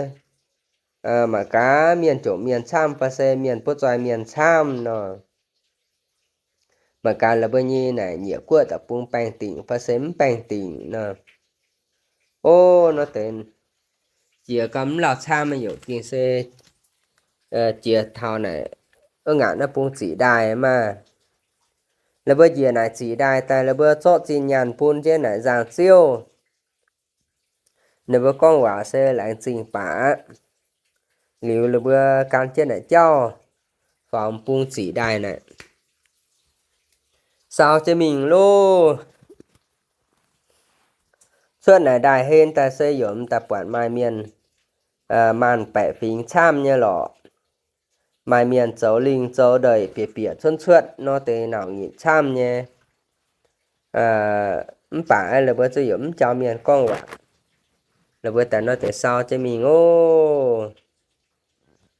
mangc gaax mienh jomc mienh camv fai se mienh buov zoi mienh camv nor. Mangc gaax la'buo nyei naaic nyiec guoqv deic-bung baengh dingc fai se mv baengh dingc nor. O, nor deix jiex gau mv lauh camv, yaac gengh se jiex taux naaic wuov ngaanc naaiv bung ziqc ndaaih maah. La'buo njiec naaic ziqc ndaaih daaih, la'buo zorqv zinh nyaanh bun jienv naaic nzaang ziouv. Ninh mbuo gorngv waac se laengz zingh baac aqv. Liuz ninh mbuo gan jienv naaic jauv faaux bung ziqc ndaaih naaic, sau jienv mingh loh. Cuotv naaic ndaaih hen daaih se yaac m'daaih buatc maaih mienh maanc baeqc fingx camv nyei lorqc. Maaih mienh zoux lingh zoux ndeic bieqc bieqc cuotv cuotv nor deix nauc nyitc camv nyei. Mv baac la'buo zuqc yaac mv jauv mienh gorngv waac. La'buo daaih nor deix sau jienv mingh oc.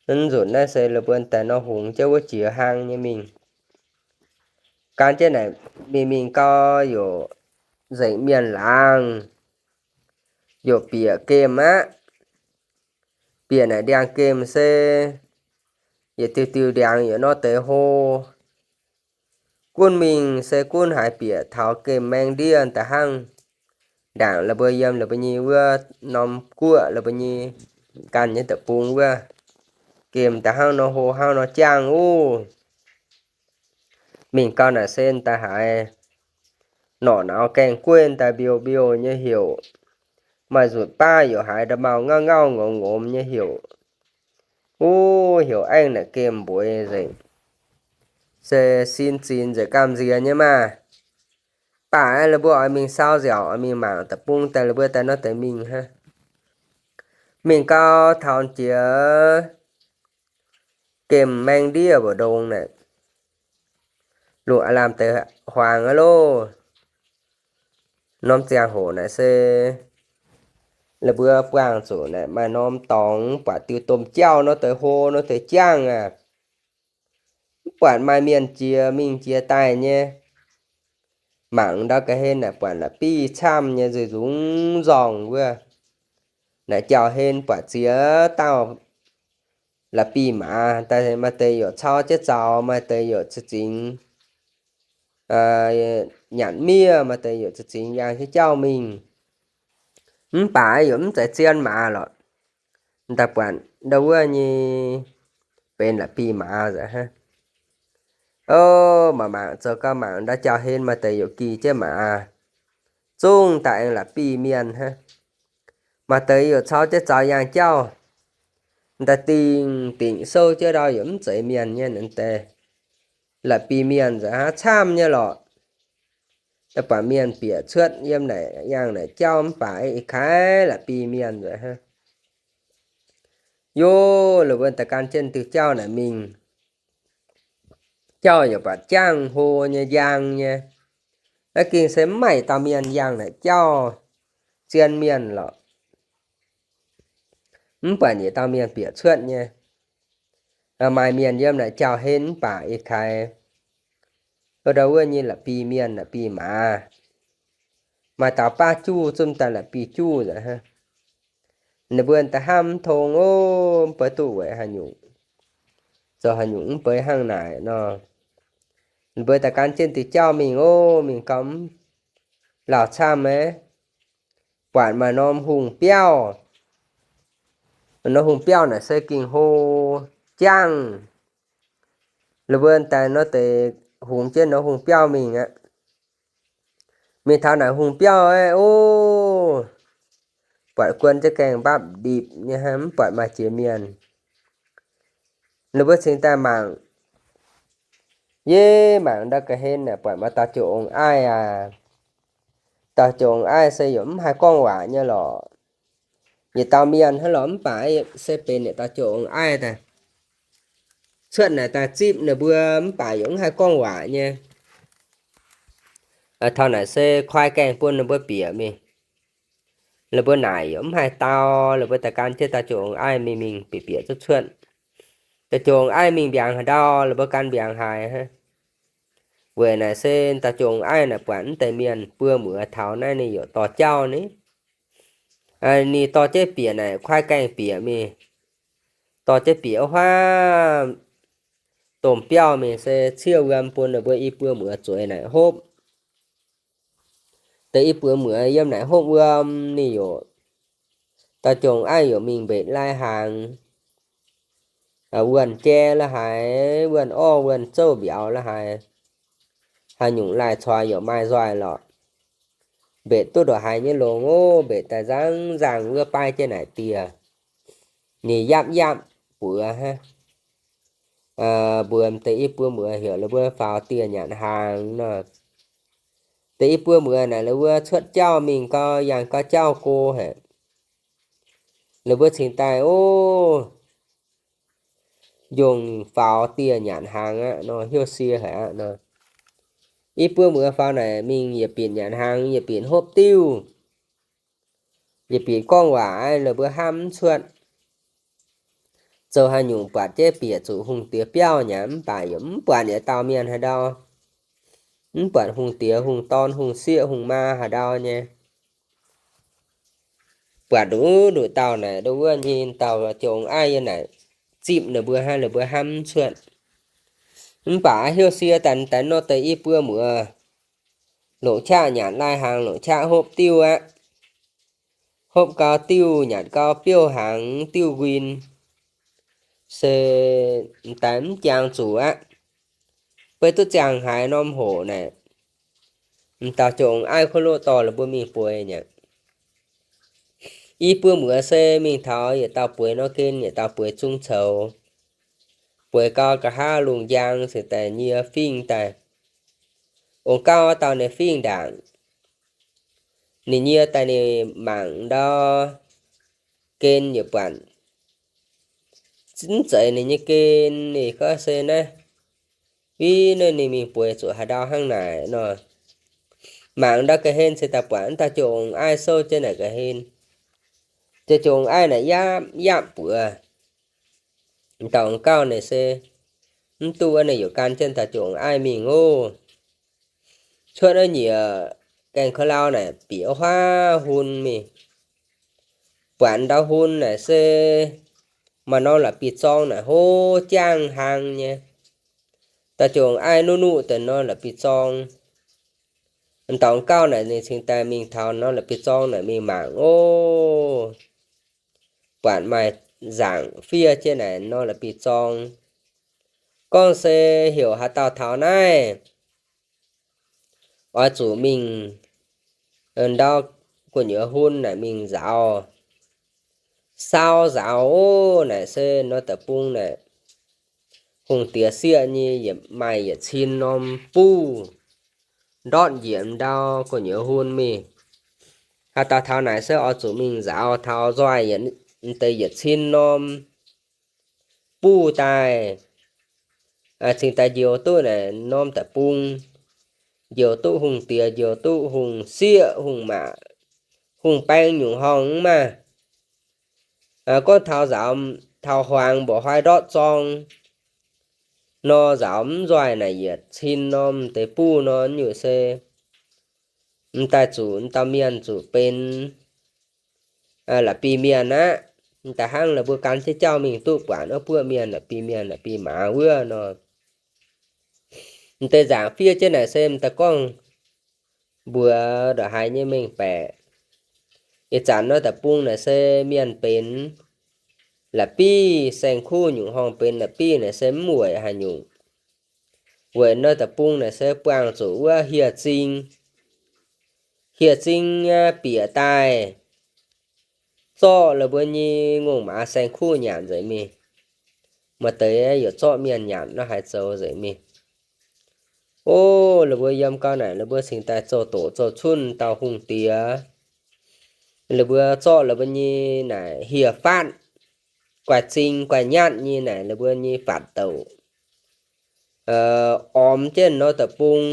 Nzunc naaiv se la'buo daaih nor hungx jienv wuov jiex hlang nyei mingh. Gan jienv naaic mingh mingh gau yaac nzengc mienh laangz, yaac bieqc gemh aqv. Bieqc naaic ndiangx-gemh se yietc diuh diuh ndiangx yaac nor deix hlo. Gunv mingh se gunv haiz bieqc taux gemh maeng ndiev da'hnangv. Ndaangc la'buo yiem la'buo nyei wuov norm guoqv la'buo nyei ganh nyei deic-bung wuov, gemh da'hnangv nor hlo hnangv nor jangv uv. Mingh gau naaic se daaih haiz norqc nauz gaengh gueiv daaih mbiouh mbiouh nyei heuc. Maaih nzutc baav yaac haiz nda'maauh ngauv ngauv ngomz ngomz nyei heuc. Uv, heuc aengv naaic gemh mbueiz nzengc. Se sin zinx nzengc gamh nziex nyei maah. Baac la'buo oix mingh sau nziaauc, oix mingh mangc deic-bung daaih, la'buo daaih nor deix mingh hnangv. Mingh gau taux jiex gemh maeng ndiev mbu'ndongx naaic, lungh aav lamh deix huaang aqv loh. Norm ziangh hoc naaic se la'buo buangh zuqc naaic maaih norm dorngx buatc diuh domh jauv nor deix hlo nor deix jangv aqv. Mv buatc maaih mienh jiex mingh jiex daaih nyei. Mangc ndau ga'hlen naaic buatc la'bieiv camv nyei nzuih nzungx nzorngh wuov. Naaic jauv hlen buatc ziex dauh la'bieiv maaz daaih, maaih deix yaac cau jienv zaux, maaih deix yaac za'gengh nyanc miev, maaih deix yaac za'gengh yangh jienv jauv mingh. Mv baac yaac mv zeiz zien maaz lorqc. Daaih buatc ndau wuov nyei benx la'bieiv maaz nzengc hnangv. O, mangc mangc zoux gau mangc ndau jauv hlen maaih deix yaac gih jienv maaz, zungv daaih aengx la'bieiv mienh hnangv. Maaih deix yaac cau jienv zaux yangh jauv. Daaih dingh dingc souv jienv ndau yaac mv zeiz mienh nyei naaiv deix. La'bieiv mienh nzengc hnangv, camv nyei lorqc. Daaih buatc mienh bieqc cuotv yiem naaic yangh naaic jauv mv baac ih kaaix la'bieiv mienh nzengc hnangv. Yov, la'buo daaih gan jienv diuh jauv naaic mingh. Jauv yaac buatc jangv hlo nyei, njang nyei. Naaiv gengh se mv maaih dauh mienh yangh naaic jauv, zien mienh lorqc. Mv buatc yietc dauh mienh bieqc cuotv nyei. Maaih mienh yiem naaic jauv hlen mv baac ih kaaix ndau wuov nyei la'bieiv mienh la'bieiv maaz. Maaih dauh baav juv zungv daaih la'bieiv juv nzengc hnangv. Ninh mbuo daaih hnamv mv tong, o, mv baac duqv weic haaix nyungc, zoux haaix nyungc mv baac hnangv naaic nor. Ninh mbuo daaih gan jienv diuh jauv mingh, o, mingh gau mv lauh camv aqv. Buatc maaih norm hungh biauv, Norm hungh biauv naaic se ging hlo jangv. Ninh mbuo daaih nor deix hungx jienv norm hungh biauv mingh aqv. Mingh taux naaic hungh biauv aeqv, o, buatc guon za'gengh mbapv ndipc nyei, mv buatc maaih jiex mienh. Ninh mbuo cingx daaih mangc, yie mangc ndau ga'hlen naaic buatc maaih dauh jong-aaiv aac. Dauh jong-aaiv se yaac mv haih gorngv waac nyei lorqc. Yietc dauh mienh hnangv lorqc, mv baac se benx yietc dauh jong-aaiv daaih cuotv naaic daaih zipv ninh mbuo, mv baac yaac mv haih gorngv waac nyei. Taux naaic se koi gaengh bun ninh mbuo bieqc mingh. Ninh mbuo naaic yaac mv haih dau, ninh mbuo daaih gan jienv dauh jong-aaiv mingh, mingh bieqc bieqc cuotv cuotv. Dauh jong-aaiv mingh mbiaangc haaix ndau, ninh mbuo gan mbiaangc haaix hnangv. Weic naaic se dauh jong-aaiv naaic buatc mv deix mienh buo muoz taux naaiv ninh yaac dorh jauv ni. Ninh dorh jienv bieqc naaic koi gaengh bieqc mingh. Dorh jienv bieqc wuov haav domh biauv mingh se ciev wuom bun ninh mbuo i buo muoz zueiz naaic hopv. Deix i buo muoz yiem naaic hopv wuom ninh yaac, dauh jong-aaiv yaac mingh mbetc lai-hnaangx, wuonh jai la'haaix, wuonh orv wuonh zouv mbiauz la'haaix, haaix nyungc lai-coix yaac maaih nzoih lorqc. Mbetc duqv ndongc haaix nyei longx ov, mbetc daaih nzangv nzangh wuov baav jienv naaic dieh, ninh yapv yapv buoz hnangv. Mbuox deix i buo muoz heuc ninh mbuo faaux dieh nyanc hnaangx nor. Deix i buo muoz naaic ninh mbuo cuotv jauv mingh gau, yangh gau jauv go haic. Ninh mbuo cingx daaih, o, njongh faaux dieh nyanc hnaangx aqv nor, hiuv sie haic aqv nor. I buo muoz faaux naaic mingh yietc binc nyanc hnaangx, yietc binc hopv diuv, yietc binc gorngv waac, ninh mbuo hnamv mv cuotv. Zoux haaix nyungc buatc jienv bieqc zuqc hungh diex biauv nyei, mv baac yaac mv buatc yietc dauh mienh haaix ndau. Mv buatc hungh diex, hungh dorn, hungh sieqv, hungh maa haaix ndau nyei. Buatc nduqc nduqc dauh naaic, nduqc wuov nyei dauh jong-aaiv yiem naaic zipv ninh mbuo hnangv, ninh mbuo hnamv mv cuotv. Mv baac hiuv sie daaih, daaih nor deix i buo muoz longc qaqv nyanc lai-hnaangx, longc qaqv hopv diuv aqv. Hopv gau diuv, nyanc gau biouv hnaangx, diuv nquin, se m'daaih mv jangx zuqc aqv. Beiv duqv ziangh haaix norm hoc naaic, m'dauh jong-aaiv kuv loqv dorh ninh mbuo mingh bueix nyei. I buo muoz se mingh taux yietc dauh bueix nor gen, yietc dauh bueix zung coux. Bueix gau nqa'haav lungh njang cingx daaih nyie fingx daaih. Ong gauh dauh ninh fingx ndaangc. Ninh nyie daaih ninh mangc ndau gen yietc buatc mv zeiz ninh nyei gen, ninh gorngv se naaiv, ih, naaiv ninh mingh bueix zuqc haaix ndau hnangv naaic nor. Mangc ndau ga'hlen cingx daaih buatc mv dauh jong-aaiv souv jienv naaic ga'hlen. Jong-aaiv naaic yapv yapv buoz. M'dauh ong gauh naaic se mv duqv wuov, ninh yaac gan jienv dauh jong-aaiv mingh ov. Cuotv wuov nyieqc gaengh ka'lau naaic bieqc wuov huaav hun mingh. Buatc ndau hun naaic se maaih norm la'bieiv-zorng naaic hlo jangv hlang nyei. Dauh jong-aaiv nuqv nuqv deix norm la'bieiv-zorng. M'dauh ong gauh naaic ninh cingx daaih mingh taux norm la'bieiv-zorng naaic mingh mangc ov. Buatc maaih nzaangc fiev jienv naaic norm la'bieiv-zorng. Gorngv se heuc haaix dauh taux naaiv, oix zuqc mingh ndau gu'nyuoz hun naaic mingh nzaaux. Sau nzaaux ov, naaic se norm deic-bung naaic hungh diex sieqv nyei, yietc maaih yietc cin norm buv ndortv njiec ndau gu'nyuoz hun mingh. Haaix dauh taux naaic se oix zuqc mingh nzaaux taux nzoih yietc, deix yietc cin norm buv daaih, cingx daaih njoux duqv naaic norm deic-bung, njoux duqv hungh diex, njoux duqv hungh sieqv, hungh maac, hungh baeng nyungc horngh mv maaih. Gorngv taux nzaaux, taux huaangx mbuoqc hnoi ndortv zorng nor, nzaaux mv nzoih naaic yietc cin norm deix buv nor, nyungc se m'daaih zuqc m'dauh mienh zuqc benx la'bieiv-mienh aqv. M'daaih hnangv la'buo gan jienv jauv mingh duqv buatc wuov buoqv mienh, la'bieiv-mienh, la'bieiv-maaz wuov nor. M'deix nzaangc fiev jienv naaic se m'daaih gorngv mbuox ndongc haaix nyei mengh baeqc. Ih zanc nor deic-bung naaic se mienh benx, la'bieiv saeng-kuv nyungc horngh benx la'bieiv naaic se mv weic haaix nyungc. Weic norm deic-bung naaic se buangh zuqc wuov hieh zing, hieh zing bieqc daaih zorqv la'buo nyei ngongh maaz saeng-kuv nyanc nzengc mingh. Maaih deix yaac zorqv mienh nyanc nor haih zoux nzengc mingh. O, la'buo yiem gau naaic, la'buo cingx daaih zoux doqc zoux cunv dauh hungh diex. La'buo zorqv la'buo nyei naaic hieh faatv, guaih zing guaih nyatv nyei naaic la'buo nyei fatv douc, ormx jienv norm deic-bung,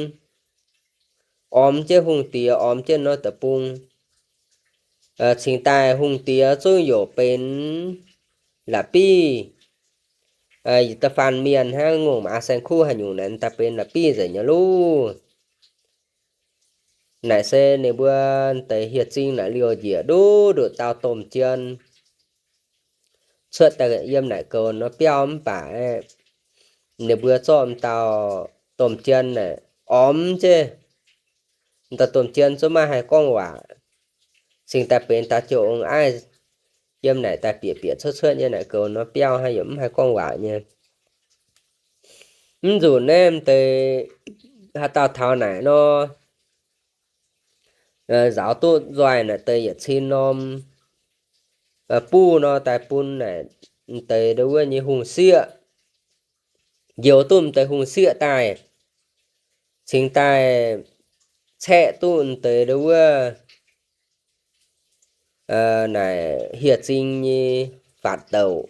ormx jienv hungh diex, ormx jienv norm deic-bung. Cingx daaih hungh diex zungv youc benx la'bieiv, yietc da'faanh mienh hnangv, ngongh maaz saeng-kuv haaix nyungc naaic daaih benx la'bieiv nzengc nyei luv. Naaic se ninh mbuo deix hieh zing naaic liouh njiec nduqc nduqc dauh domh jien cuotv daaih yiem naaic goux norm biauv mv baac aeqv, ninh mbuo zorqv m'dauh domh jien naaic ormx jienv. M'dauh domh jien zungv maiv haih gorngv waac, cingx daaih benx dauh jouh ong aiv yiem naaic daaih bieqc bieqc cuotv cuotv nyei naaic goux norm biauv, haaix yaac mv haih gorngv waac nyei. Mv nzunc naaiv m'deix haaix dauh taux naaic nor, nzaaux duqv nzoih naaic deix yietc cin norm buv nor daaih bun naaic m'deix ndau wuov nyei hungh sieqv, njoux duqv m'deix hungh sieqv daaih, cingx daaih caeqv duqv m'deix ndau wuov naaic hieh zing nyei fatv douc,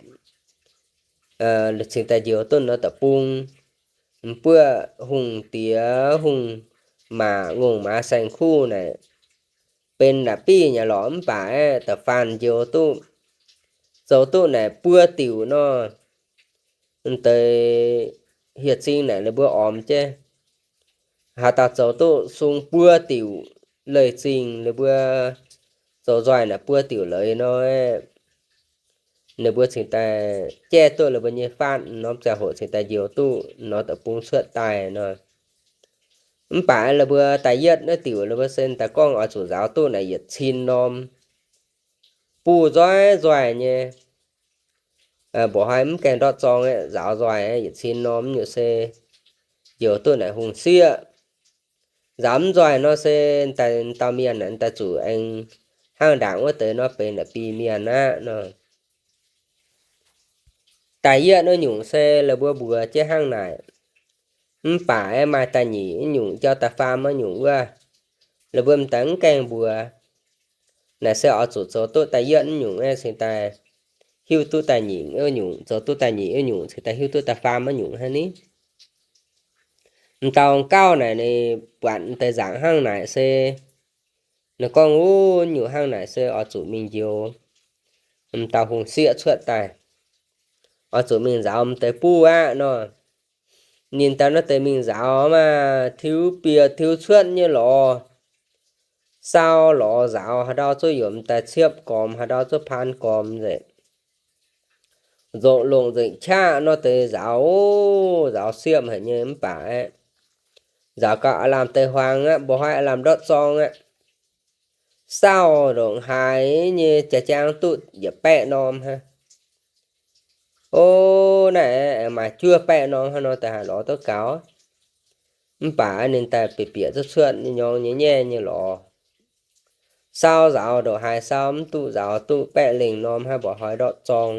cingx daaih njoux duqv norm deic-bung, m'buoqv hungh diex hungh maac ngongh maaz saeng-kuv naaic benx la'bieiv nyei lorqc. Mv baac aeqv, da'faanh njoux duqv, zoux duqv naaic buo diuc nor, m'deix hieh zing naaic ninh mbuo ormx jienv. Haaix dauh zoux duqv sung buo diuc leiz zingh, ninh mbuo zoux nzoih naaic buo diuc leiz nor, ninh mbuo cingx daaih jaiv duqv ninh mbuo nyei faatv, norm ziangh hoc cingx daaih njoux duqv norm deic-bung cuotv daaih nor. Mv baac ninh mbuo da'yietv naaiv diuc ninh mbuo se daaih gorngv oix zuqc nzaaux duqv naaic yietc cin norm buv nzoih nzoih nyei. Mbuoqc hnoi mv gaengh ndortv zorng aeqv, nzaaux nzoih aeqv, yietc cin norm nyungc se njoux duqv naaic hungh sieqv. Nzaaux mv nzoih nor se daaih dauh mienh naaic daaih zuqc aengx hnangv ndaangc wuov deix nor benx naaic bi mienh aqv nor. Da'yietv naaiv nyungc se la'buo mbuox jienv hnangv naaic. Mv baac aeqv, maaih da'nyeic nyungc jauv da'faam naaiv nyungc wuov, la'buo m'daaih mv gaengh mbuox. Naaic se oix zuqc zoux duqv da'yietv naaiv nyungc aeqv, cingx daaih hiuv duqv da'nyeic naaiv nyungc, zoux duqv da'nyeic naaiv nyungc cingx daaih hiuv duqv da'faam naaiv nyungc hnangv ni. M'dauh gauh naaic ninh buatc m'deix nzaangc hnangv naaic se ninh gorngv, Wuov nyungc hnangv naaic se oix zuqc mingh njoux m'dauh hungh sieqv cuotv daaih, oix zuqc mingh nzaaux m'deix buv aqv nor. Ninh daaih naaiv deix mingh nzaaux maah, tiux bieqc tiux cuotv nyei lorz, saau lorz nzaaux, haaix ndau zungv yaac m'daaih ciepv gormx, haaix ndau zungv paan gormx nzengc. Nzongc longc nzengc qaqv nor deix nzaaux, nzaaux siepv haic nyei mv baac aeqv, nzaaux gau aav lamh deix huaang aqv, mbuo hnoi aav lamh ndortv zorng aqv. Saau ndongc haaix nyei jaa-jaang duqv yietc baeqv norm hnangv. O, naaiv aengx maaih juov baeqv norm hnangv nor deix haih lorz duqv gaux. Mv baac ninh daaih bieqc bieqc cuotv cuotv nyei nyorng nyei nyaiv nyei lorz. Saau nzaaux ndongc haaix saau mv duqv nzaaux duqv baeqv lengh norm hnangv, mbuo hnoi ndortv zorng.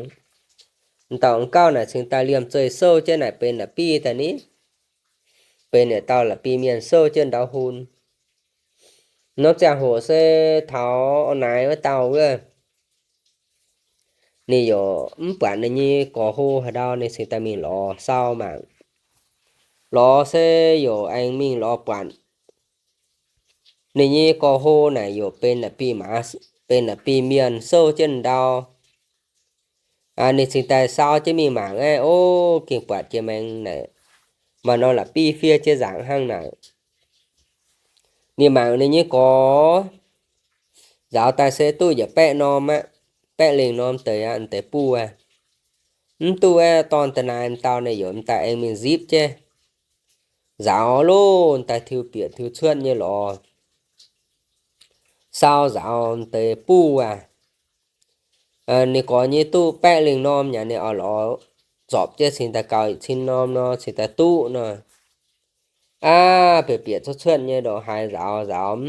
M'dauh gauh naaic cingx daaih liemh zeih souv jienv naaic benx la'bieiv daaih ni. Benx yietc dauh la'bieiv mienh souv jienv ndau hun. Norm ziangh hoc se taux naaiv wuov dauh wuov, ninh yaac mv buatc ninh nyei gorx-hlo haaix ndau, ninh cingx daaih mingh lorz saau mangc. Lorz se yaac aengx mingh lorz buatc ninh nyei gorx-hlo naaic yaac benx la'bieiv maaz, benx la'bieiv mienh souv jienv ndau. Ninh cingx daaih saau jienv mingh mangc aeqv, o, gengh buatc jiex maengx naaic, maaih norm la'bieiv fiev jienv nzaangc hnangv naaic. Ninh mangc ninh nyei gorx, nzaaux daaih se duqv yietc baeqv norm aqv, baeqv lengh norm deix aqv, deix buv aqv. Mv duqv aeqv, dorn da'naaiv m'dauh naaic yaac m'daaih aengx mingh nzipv jienv nzaaux loh, m'daaih tiux bieqc tiux cuotv nyei lorz saau nzaaux deix buv aqv. Ninh gorx nyei duqv baeqv lingh norm yaac ninh oix lorz zorpc jienv cingx daaih gaux yietc cin norm nor cingx daaih duqv nor. Aav, bieqc bieqc cuotv cuotv nyei ndongc haaix nzaaux nzaaux mv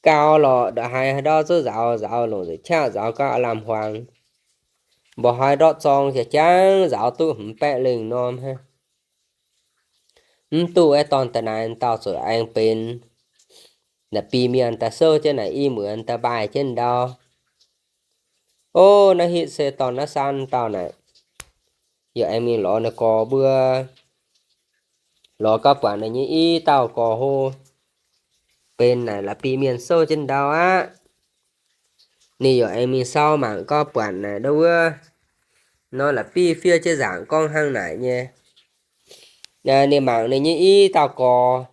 gau lorqc, ndongc haaix haaix ndau zuqc nzaaux nzaaux longc nzengc qaqv nzaaux gauh aav lamh huaangx. Mba'hnoi ndortv zorng jiex jangv nzaaux duqv hmz baeqv lingh norm hnangv. Mv duqv aeqv, dorn da'naaiv dauh zuqc aengx benx naaic bi mienh daaih souv jienv naaic i muonz daaih mbaaih jienv ndau. Ov, naaiv hitv se dorn naaiv saan dauh naaic, yaac aengx mingh lorz ninh gorx mbuo, lorz gauh buatc ninh nyei i dauh gorx hlo, benx naaic la'bi mienh souv jienv ndau aqv. Ninh yaac aengx mingh sau mangc gauh buatc naaic ndau wuov nor la'bi fiev jienv nzaangc gorngv hnangv naaic nyei. Ninh mangc ninh nyei i dauh gorx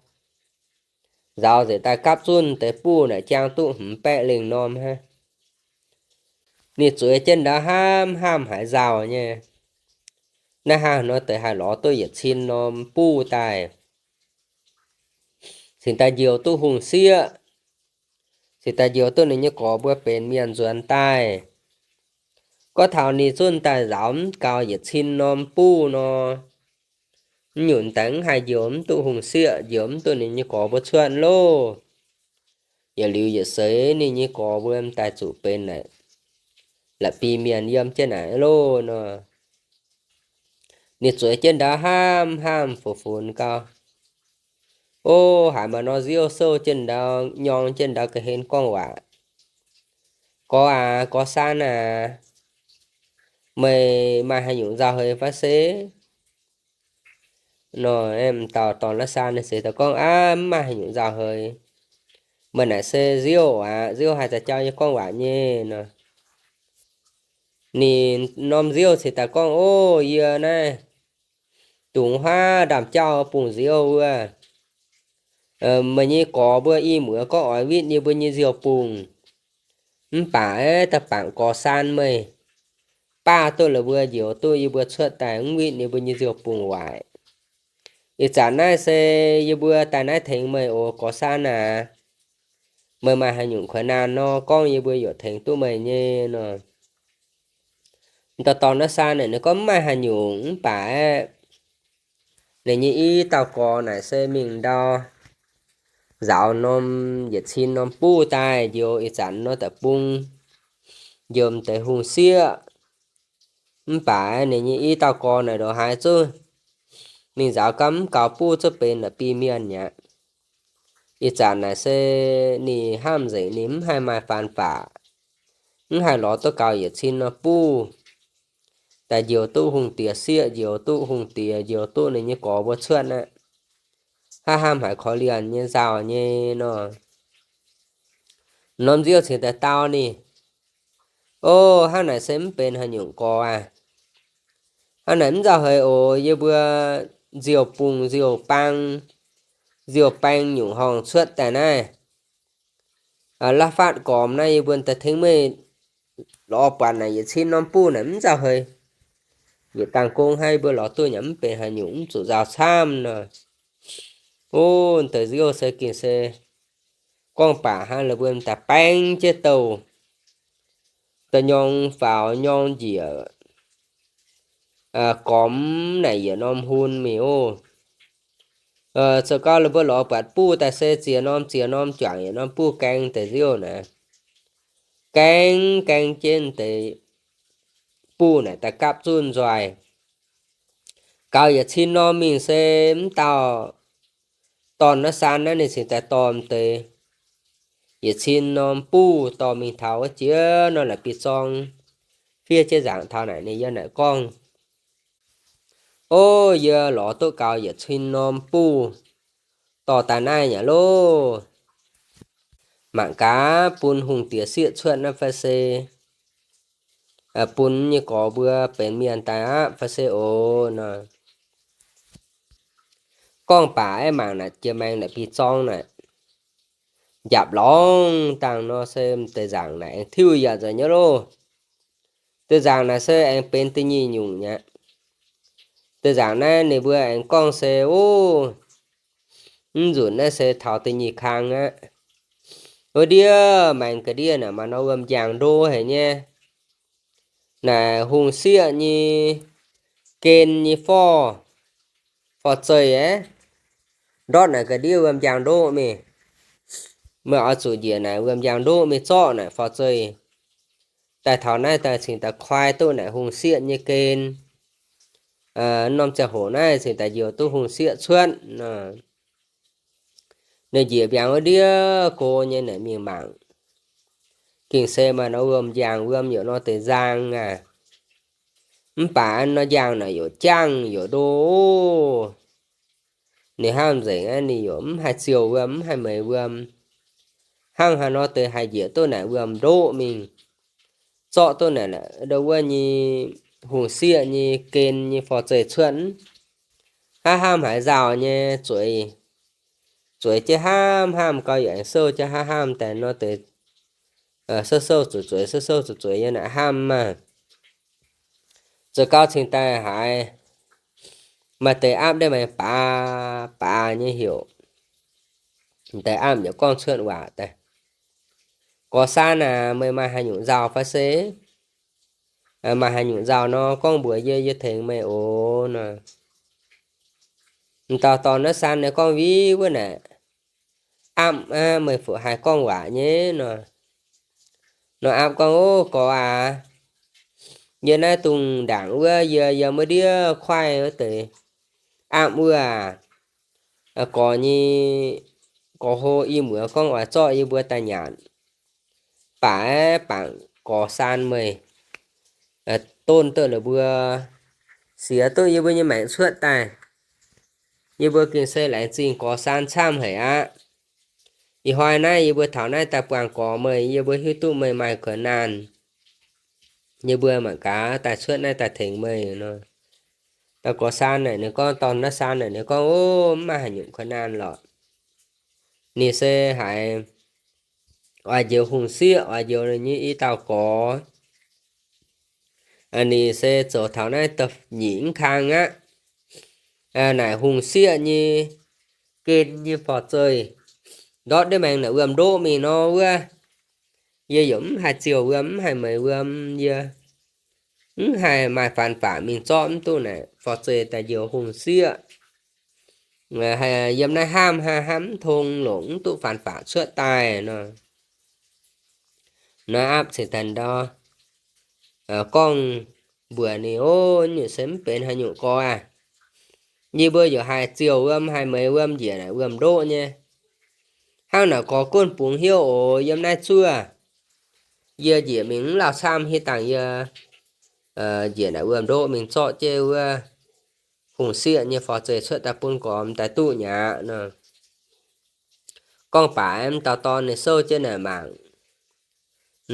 nzaaux nzengc daaih gapv zunv deix buv naaic jang duqv hmz baeqv lengh norm hnangv. Ninh zueiz jienv ndau hnamv hnamv haaix nzauh nyei, naaiv hnangv nor deix haih lorz duqv yietc cin norm buv daaih, cingx daaih njoux duqv hungh sieqv, cingx daaih njoux duqv ninh nyei gorx mbuo benx mienh nzuonx daaih. Gorngv taux ninh zunv daaih nzaaux mv gaux yietc cin norm buv nor, mv nyunc daaih mv haih njoux mv duqv hungh sieqv, njoux mv duqv ninh nyei gorx mbuo cuotv loh. Yietc liuz yietc seix ninh nyei gorx mbuo daaih zuqc benx naaic la'bi mienh yiem jienv naaic loh nor. Ninh zueiz jienv ndau hnamv hnamv funx funx gau, ov, haaix maaih norm nziouv souv jienv ndau, nyorng jienv ndau ga'hlen gorngv waac, Gorx aac, gorx saan aac, meih maaih haaix nyungc nzauh heix fai se? Nor, m'dauh dorn naaiv saan ninh se daaih gorngv, Aav, mv maaih haaix nyungc nzauh heix. Meih naaic se nziouv aac, nziouv haih za'jauv nyei gorngv waac nyei nor. Ninh norm nziouv cingx daaih gorngv, Ov, yie naaiv dungz huaav ndaamv-jauv bungx nziouv wuov. Meih nyei gorx mbuo i muoz gorngv oix witv yie mbuo nyei nziouv bungx, mv baac aeqv, da'bangc gorx saan meih baav duqv la'buo njoux duqv yie mbuo cuotv daaih mv witv yie mbuo nyei nziouv bungx waaic. Ih zanc naaiv se yie mbuo daaih naaiv tengx meih oc, gorx saan aac. Meih maaih haaix nyungc kuinx naanh nor, gorngv yie mbuo yaac tengx duqv meih nyei nor. M'dauh dorn naaiv saan naaic ninh gorngv mv maaih haaix nyungc, mv baac aeqv, ninh nyei i dauh gorx naaic se mingh ndau nzaaux norm yietc cin norm buv daaih njoux ih zanc nor da'bung, njoux m'deix hungh sieqv. Mv baac ninh nyei i dauh gorx naaic ndongc haaix zuqc mingh nzaaux gau mv gaux buv zuqc benx la'bi mienh aqv. Ih zanc naaic se ninh hnamv nzengc ninh mv haih maaih faan faqc, mv haih lorz duqv gaux yietc cin norm buv daaih njoux duqv hungh diex sieqv, njoux duqv hungh diex, njoux duqv ninh nyei gorx mbuo cuotv aqv. Hnangv hnamv haiz korv-lienh nyei nzauh nyei nor. Norm nziouv cingx daaih dau ninh, Ov, hnangv naaic se mv benx haaix nyungc gorx aac. Hnangv naaic mv nzauh heix oc. Yie mbuo nziouv bungx, nziouv baang, nziouv baeng nyungc horngh cuotv daaih naaiv, la'faatv gormx naaiv yie mbuo daaih tengx meih lorz buatc naaic yietc cin norm buv naaic mv nzauh heix. Yietc dangh gong hnangv yie mbuo lorz duqv yaac mv benx haaix nyungc, mv zuqc nzauh camv nor. Ov, deix nziouv se gengh se gorngv baac hnangv la'buo daaih baeng jienv douh, da'nyorng faaux nyorng njiec, gormx naaic yietc norm hun mingh ov. Zoux gau la'buo lorz buatc buv daaih se ziex norm ziex norm juangc yietc norm buv gaeng deix nziouv naaic. Gaeng gaeng jienv deix buv naaic daaih gapv zunv nzoih. Gaux yietc cin norm mingh se m'dauh dorn naaiv saan naaiv ninh cingx daaih dorh deix yietc cin norm buv dorh mingh taux wuov jiex nor la'bi zorng fiev jienv nzaangc taux naaic ninh yiem naaic gorngv, Ov, yie lorz duqv gaux yietc cin norm buv dorh daaih naaiv nyei loh. Mangc gaax bun hungh diex sieqv cuotv naaiv fai se bun nyei gorx mbuo benx mienh daaih aqv fai se oc nor. Gorngv baac aeqv, mangc naaic jiex maengx naaic bi zorng naaic, njapc lorngx dangh nor se m'deix nzaangc naaic aengx tiuv yaac nzengc nyei loh. Deix nzaangc naaic se aengx benx da'nyeic nyungc nyei aqv. Deix nzaangc naaiv ninh mbuo aengx gorngv se, Ov, mv nzunc naaiv se taux da'nyeic kang aqv. Wuov ndiev maengx ga'ndiev naaic maaih norm wuom-njang ndo haic nyei. naaic hungh sieqv nyei gen nyei forv, forv-zeih aeqv, ndortv naaic ga'ndiev wuom njang ndoqv mingh. Meih oix zuqc njiec naaic wuom njang ndoqv mingh zorqv naaic forv-zeih. Daaih taux naaiv daaih cingx daaih koi duqv naaic hungh sieqv nyei gen. Norm ziangh hoc naaiv cingx daaih njoux duqv hungh sieqv cuotv. Ninh njiec mbiaangc wuov ndiev go nyei naaic mingh mangc. Gengh se maaih norm wuom njang, wuom yaac nor deix nzang aqv. Mv baac nor njang naaic yaac jangv yaac ndo. Ninh hnamv nzengc aqv, ninh yaac mv haih ziouc wuom, mv haih meix wuom. Hnangv haaix nor deix haih njiec duqv naaic wuom ndoqv mingh, zorqv duqv naaic ndo wuov nyei hungh sieqv nyei gen nyei forv-zeih cuotv. Hnamv hnamv haiz nzauh nyei zueiz, zueiz jienv hnamv hnamv gau yaac aengx souv jienv hnamv hnamv daaih nor deix, souv souv zueiz zueiz, souv souv zueiz zueiz yiem naaic hnamv maah. Zoux gau cingx daaih haiz maaih deix aapv ndiev maengx baax baax nyei heuc. Deix aapv yaac gorngv cuotv waac daaih, Gorx saan aac, meih maaih haaix nyungc nzauh fai se? Maaih haaix nyungc nzauh nor gorngv mbuox yie, yie tengx meih oc nor. M'dauh dorn naaiv saan ninh gorngv, Win wuov naaic, aapv aqv, meih fu haih gorngv waac nyei nor. Nor aapv gorngv, Ov, gorx aac, yie naaiv dungz ndaangc wuov yie yiem wuov ndiev kuaaiv wuov deix aapv wuov aac, gorx nyei, gorx hlo i muoz gorngv oix zorqv yie mbuo daaih nyanc. Baac bangc gorx saan meih donv duqv la'buo, siex duqv yie mbuo nyei maengc cuotv daaih, yie mbuo gengh se laengz zingh gorx saan camv haic aqv. Ih hnoi naaiv yie mbuo taux naaiv daaih buangh gorx meih, yie mbuo hiuv duqv meih maaih kuonx naanh, yie mbuo mangc gaax daaih cuotv naaiv daaih tengx meih nor. Gorx saan naaic ninh gorngv, dorn naaiv saan naaic ninh gorngv, Ov, mv maaih haaix nyungc kuonx naanh lorqc. Ninh se haiz oix njoux hungh sieqv, oix njoux ninh nyei i dauh gorx. Ninh se zoux taux naaiv da'nyeic mv kang aqv. Naaic hungh sieqv nyei gen nyei forv-zeih ndortv ndiev maengx naaic wuom-ndoqv mingh nor wuov, yie yaac mv haih ziouc wuom, mv haih meix wuom, yie mv haih maaih faan faqc mingh zorqv mv duqv naaic forv-zeih daaih njoux hungh sieqv. Yiem naaiv hnamv hnamv mv tong longc mv duqv faan faqc cuotv daaih nor. Naaiv aapv cingx daaih ndau gorngv mbuox ninh, Ov, nyungc se mv benx haaix nyungc gorx aac. Yie mbuo yaac haih ziouc wuom, haih meix wuom njiec naaic wuom-ndoqv nyei. Hnangv naaic gorx gunv bungx hnyouv oc. Yiem naaiv zuov yie njiec mingh mv lauh camv, hiuv dangh yie njiec naaic wuom-ndoqv mingh zorqv jienv wuov hungh sieqv nyei forv-zeih cuotv daaih bun gorx m'daaih duqv nyei aqv nor. Gorngv baac m'dauh dorn ninh souv jienv naaic mangc,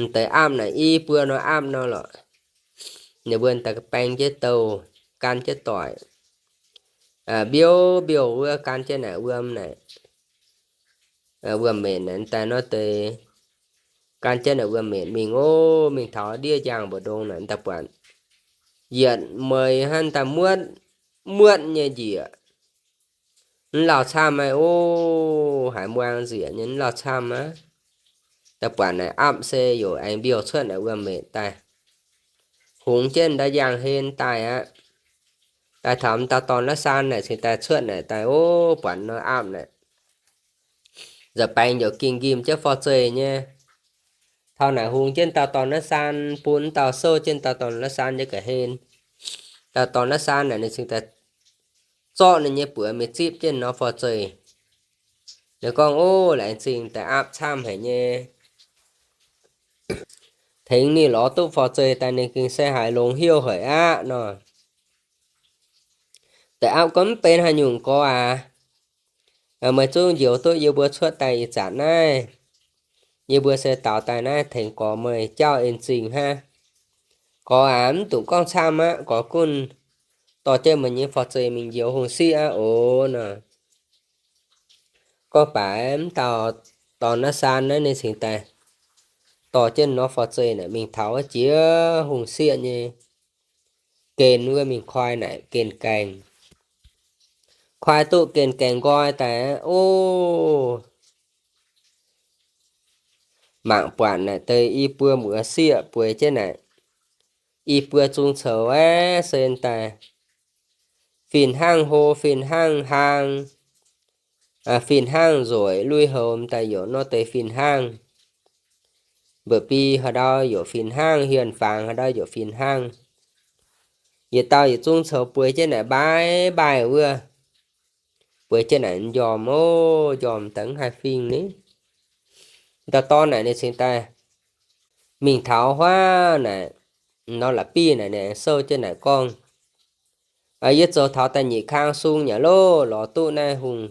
m'deix aapv naaic i buo norm aapv nor lorqc. Ninh mbuo m'daaih baeng jienv douh, gan jienv doic, mbiouv mbiouh wuov gan jienv naaic wuom naaic, wuom-menc naaic m'daaih nor deix gan jienv naaic wuom-menc mingh ov, mingh taux ndiev njang mbu'ndongx naaic m'daaih buatc yietc meix hnangv m'daaih muotv, muotv nyei njiec, mv lauh camv aqv ov, haiz muangx njiec nyei mv lauh camv aqv. Daaih buatc naaic aapv se yaac aengx mbiouh cuotv naaic wuom-menc daaih, hungx jienv ndau njang hlen daaih aqv. Daaih taux m'dauh dorn naaiv saan naaic cingx daaih cuotv naaic daaih ov, buatc nor aapv naaic nza'baengx yaac ging njimh jienv forv-zeih nyei. Taux naaic hungx jienv dauh dorn naaiv saan bun dauh souv jienv dauh dorn naaiv saan nyei ga'hlen. Dauh dorn naaiv saan naaic ninh cingx daaih zorqv ninh nyei buoz mingh zipv jienv norm forv-zeih. Ninh gorngv, Ov, laengz zingh daaih aapv camv haic nyei. Tengx ninh lorz duqv forv-zeih daaih ninh gengh se haiz longx hnyouv haic aqv nor. Deix aapv gorngv, Mv benx haaix nyungc gorx aac. Meih zungv njoux duqv yie mbuo cuotv daaih ih zanc naaiv, yie mbuo se daaux daaih naaiv tengx gorx meih jauv en zingh hnangv. Gorx aac, mv dungx gorngv camv aqv. Gorx gunv dorh jienv meih nyei forv-zeih mingh njoux hungh sieqv aqv oc nor. Gorngv baac m'dauh dorn naaiv saan naaiv ninh cingx daaih dorh jienv norm forv-zeih naaic mingh taux wuov jiex hungh sieqv nyei gen wuov mingh koi naaic gen gaengh. Koi duqv gen gaengh nqoi daaih aqv, ov, mangc buatc naaic deix i buo muoz sieqv bueix jienv naaic, i buo zung coux aeqv, se daaih fih hnangv hlo, fih hnangv hlang, fih hnangv nzueic lui-houx daaih, yaac nor deix fih hnangv. Mba'bi haaix ndau yaac fih hnangv, hienh fangx haaix ndau yaac fih hnangv. Yietc dauh yietc zung coux bueix jienv naaic mbaaix mbaaih wuov, bueix jienv naaic njormh, o, njormh daaih mv haih fingx ni. Dauh dorn naaic ninh cingx daaih mingh taux huaav naaic, nor la'biv naaic ninh aengx souv jienv naaic gorngv, Yie zoux taux da'nyeic kang sung nyei loh, lorz duqv naaiv hungh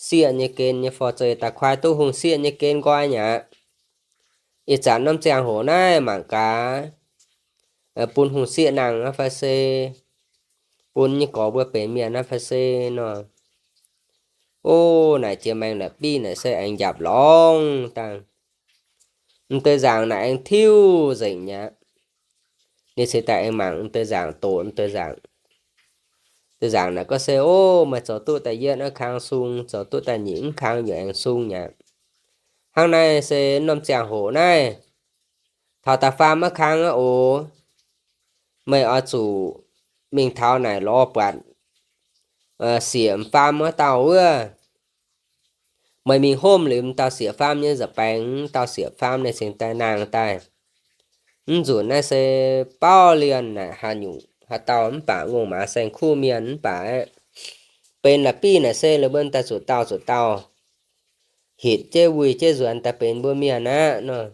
sieqv nyei gen nyei forv-zeih, da'kuaaiv duqv hungh sieqv nyei gen nqoi nyei aqv. Ih zanc norm ziangh hoc naaiv mangc gaax, bun hungh sieqv nangh aqv fai se bun nyei gorx mbuo benx mienh aqv fai se nor. O, naaic jiex maengx la'biv naaic se aengx njapc lorngx dangh. M'deix nzaangc naaic aengx tiuv nzengc nyei aqv. Ninh cingx daaih aengx mangc m'deix nzaangc doqc m'deix nzaangc. M'deix nzaangc naaic gorngv se, O, meih zoux duqv da'yietv naaiv kang sung, zoux duqv da'nyeic mv kang yaac aengx sung nyei aqv. Hnangv naaiv se norm ziangh hoc naaiv, taux da'faam maiv kang aqv oc. Meih oix zuqc mingh taux naaic lorz buatc siec m'faam wuov dauh wuov. Meih mingh homv liuz m'dauh siec faam nyei nza'baengx, dauh siec faam ninh cingx daaih nangh daaih. Mv nzunc naaiv se bauv lienh naaic haaix nyungc haaix dauh mv baac ngongh maaz saeng-kuv mienh mv baac aeqv, benx la'biv naaic se la'buonv daaih zuqc dauh zuqc dauh hitc jienv wuic jienv nzuonx daaih benx mbuo mienh aqv nor.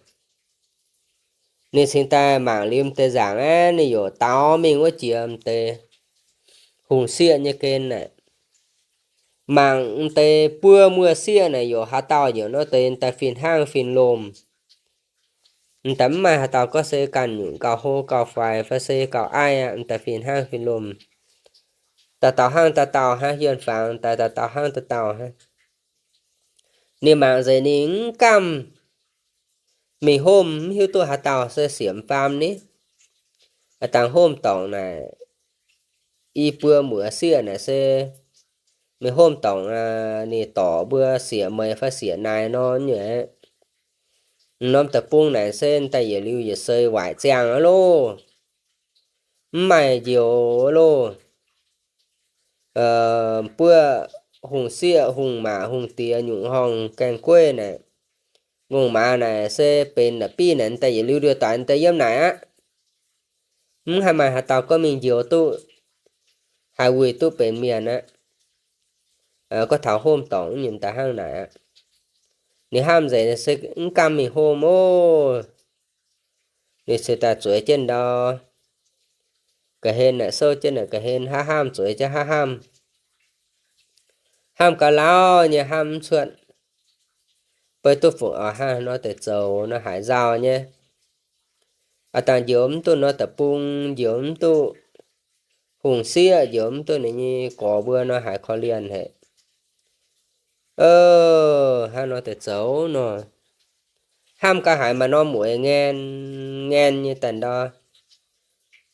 Ninh cingx daaih mangc liuz m'deix nzaangc aeqv, ninh yaac daaux mingh wuov jiex m'deix hungh sieqv nyei gen naaic. Mangc m'deix buo muoz-sieqv naaic yaac haaix dauh yaac nor deix m'daaih fih hnangv fih lomh. M'daaih mv maaih haaix dauh gorngv se ganh nyungc gauh hlo gauh faix fai se gauh aiv aqv, m'daaih fih hnangv fih lomh. Dauh dauh hnangv dauh dauh hnangv, hienh fangx daaih dauh dauh hnangv dauh dauh hnangv. Ninh mangc nzengc ninh mv gamh mingh homv, mv hiuv duqv haaix dauh se siec m'faam ni. A'dangc homv dorngc naaic, i buo muoz-sieqv naaic se mingh homv dorngc, ninh dorc mbuo siec meih fai siec naaic nor nyei. Norm deic-bung naaic se daaih yietc liuz yietc seix waaic ziangh aqv loh. Mv maaih njoux loh. Buo hungh sieqv, hungh maac, hungh diex nyungc horngh gaeng-gueiv naaic, ngongh maaz naaic se benx la'biv naaic daaih yietc liuz nduov doic daaih yiem naaic aqv. Mv haih maaih haaix dauh gorngv mingh njoux duqv, haih wuic duqv benx mienh aqv. Gorngv taux homv dorngc nyei daaih hnangv naaic aqv. Ninh hnamv nzengc se mv gamh mingh homv oc. Ninh cingx daaih zueiz jienv ndau ga'hlen naaic, souv jienv naaic ga'hlen, hnamv hnamv zueiz jienv hnamv hnamv, hnamv gau lauh nyei hnamv mv cuotv. Beiv duqv fungc oix hnangv haaix nor deix zoux nor haiz nzauh nyei. A'dangc njoux mv duqv nor deic-bung, njoux mv duqv hungh sieqv, njoux mv duqv ninh nyei gorx mbuo nor haiz korv-lienh haic. Hnangv nor deix zoux nor, hnamv gau haiz maaih norm mueiz ngaen ngaen nyei daaih ndau,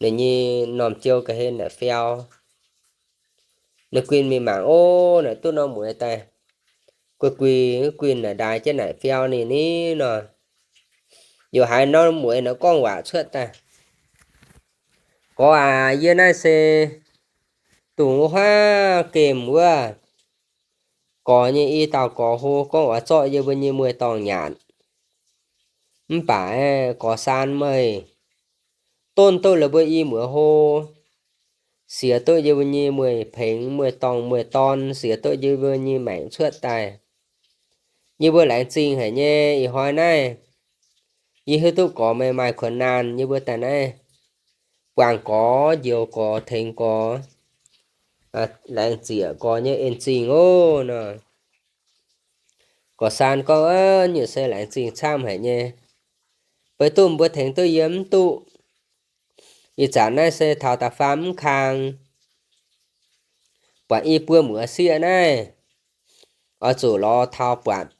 ninh nyei norm jou ga'hlen naaic fiau. Ninh guinh mingh mangc, o, naaic duqv norm mueiz daaih guinh guinh guinh naaic ndaix jienv naaic fiau ninh ni nor, yaac haiz norm mueiz naaic gorngv waac cuotv daaih, Gorx aac, yie naaiv se dongh wuov huaav gemh wuov gorx nyei i dauh gorx hlo, gorngv oix zorqv yie mbuo nyei mueiz-dorngh nyanc. Mv baac aeqv, gorx saan meih donv duqv la'buo i muoz hlo, siex duqv yie mbuo nyei mueiz-pengx, mueiz-dorngh, mueiz-dorn, siex duqv yie mbuo nyei maengc cuotv daaih. Yie mbuo laengz zingh haic nyei. Ih hnoi naaiv yie hiuv duqv gorx meih maaih kuonx naanh, yie mbuo daaih naaiv buangh gorx, njoux gorx, tengx gorx, laengz zieqc gorx nyei en-zingh oc nor. Gorx saan gorngv, Nyic se laengz zingh camv haic nyei. Beiv duqv mbuo tengx duqv yie mv duqv. Ih zanc naaiv se taux da'faam mv kang, buatc i buo muoz-sieqv naaiv, oix zuqc lorz taux buatc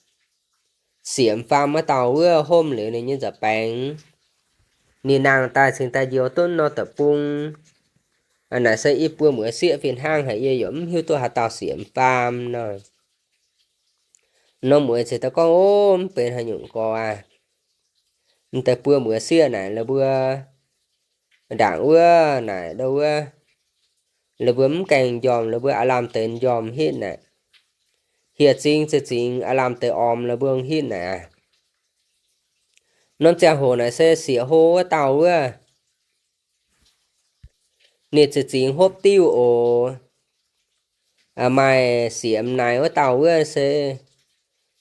sieqv m'faam wuov dauh wuov homv liuz ninh nyei nza'baengx. Ninh nangh daaih cingx daaih njoux duqv norm deic-bung. Naaic se i buo muoz-sieqv fih hnangv haic, yie yaac mv hiuv duqv haaix dauh sieqv m'faam nor. Norm mueiz ziouc daaih gorngv, O, mv benx haaix nyungc gorx aac. M'daaih buo muoz-sieqv naaic la'buo ndaangc wuov naaic ndo wuov, la'buo mv gaengh njormh, la'buo aav lamh deix njormh hitv naaic. Hieh zingh za'zingx aav lamh deix ormx la'buo hitv naaic aqv. Norm ziangh hoc naaic se sieqv hlo wuov dauh wuov, ninh za'zingx hopv diuv oc. Maaih sieqv m'naaic wuov dauh wuov se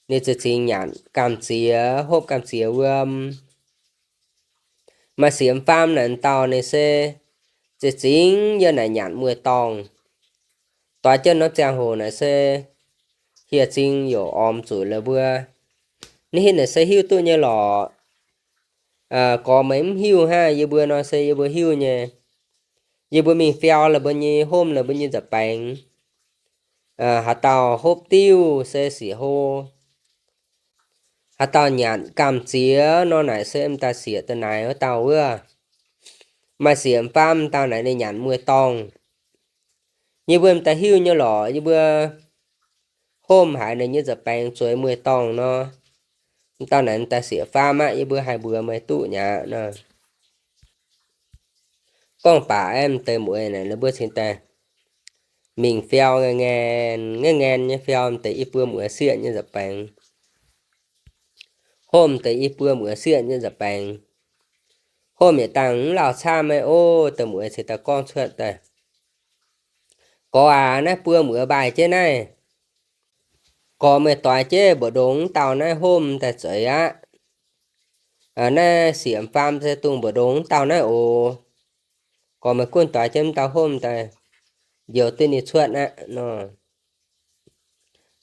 ninh za'zingx nyanc gamh ziex, hopv gamh ziex wuom. Maaih sieqv m'faam naaic dauh ninh se za'zingx yiem naaic nyanc mueiz-dorngh. Doix jienv norm ziangh hoc naaic se hieh zingh youc ormx zuqc la'buo. Naaiv hitv naaic se hiuv duqv nyei lorqc. Gorx meih mv hiuv hnangv, yie mbuo nor se yie mbuo hiuv nyei. Yie mbuo mingh fiau la'buo nyei homv, la'buo nyei nza'baengx. Haaix dauh hopv diuv se sieqv hlo. Haaix dauh nyanc gamh ziex nor naaic se m'daaih sieqv da'naaic wuov dauh wuov. Maaih sieqv m'faam dauh naaic ninh nyanc mueiz-dorngh. Yie mbuo m'daaih hiuv nyei lorqc, yie mbuo homv haiz ninh nyei nza'baengx zueiz mueiz-dorngh nor, m'dauh naaic m'daaih sieqv faam aqv, yie mbuo haih mbuox meih duqv nyei aqv nor. Gorngv baac aeqv, m'deix mueiz naaic ninh mbuo cingx daaih mingh fiau ngaengh ngaengh, ngaengh ngaengh nyei fiau m'deix i buo muoz sieqv nyei nza'baengx. Homv m'deix i buo muoz sieqv nyei nza'baengx. Homv yietc dangh mv lauh camv meih ov, deix mueiz cingx daaih gorngv cuotv daaih, Gorx aac, naaiv buo muoz mbaih jienv naaiv. Gorx meih doix jienv mbu'ndongx wuov dauh naaiv homv daaih zeiz aqv. Naaiv sieqv m'faam se dongh mbu'ndongx wuov dauh naaiv oc. Gorx meih gunv doix jienv wuov dauh homv daaih njoux duqv ninh cuotv aqv nor.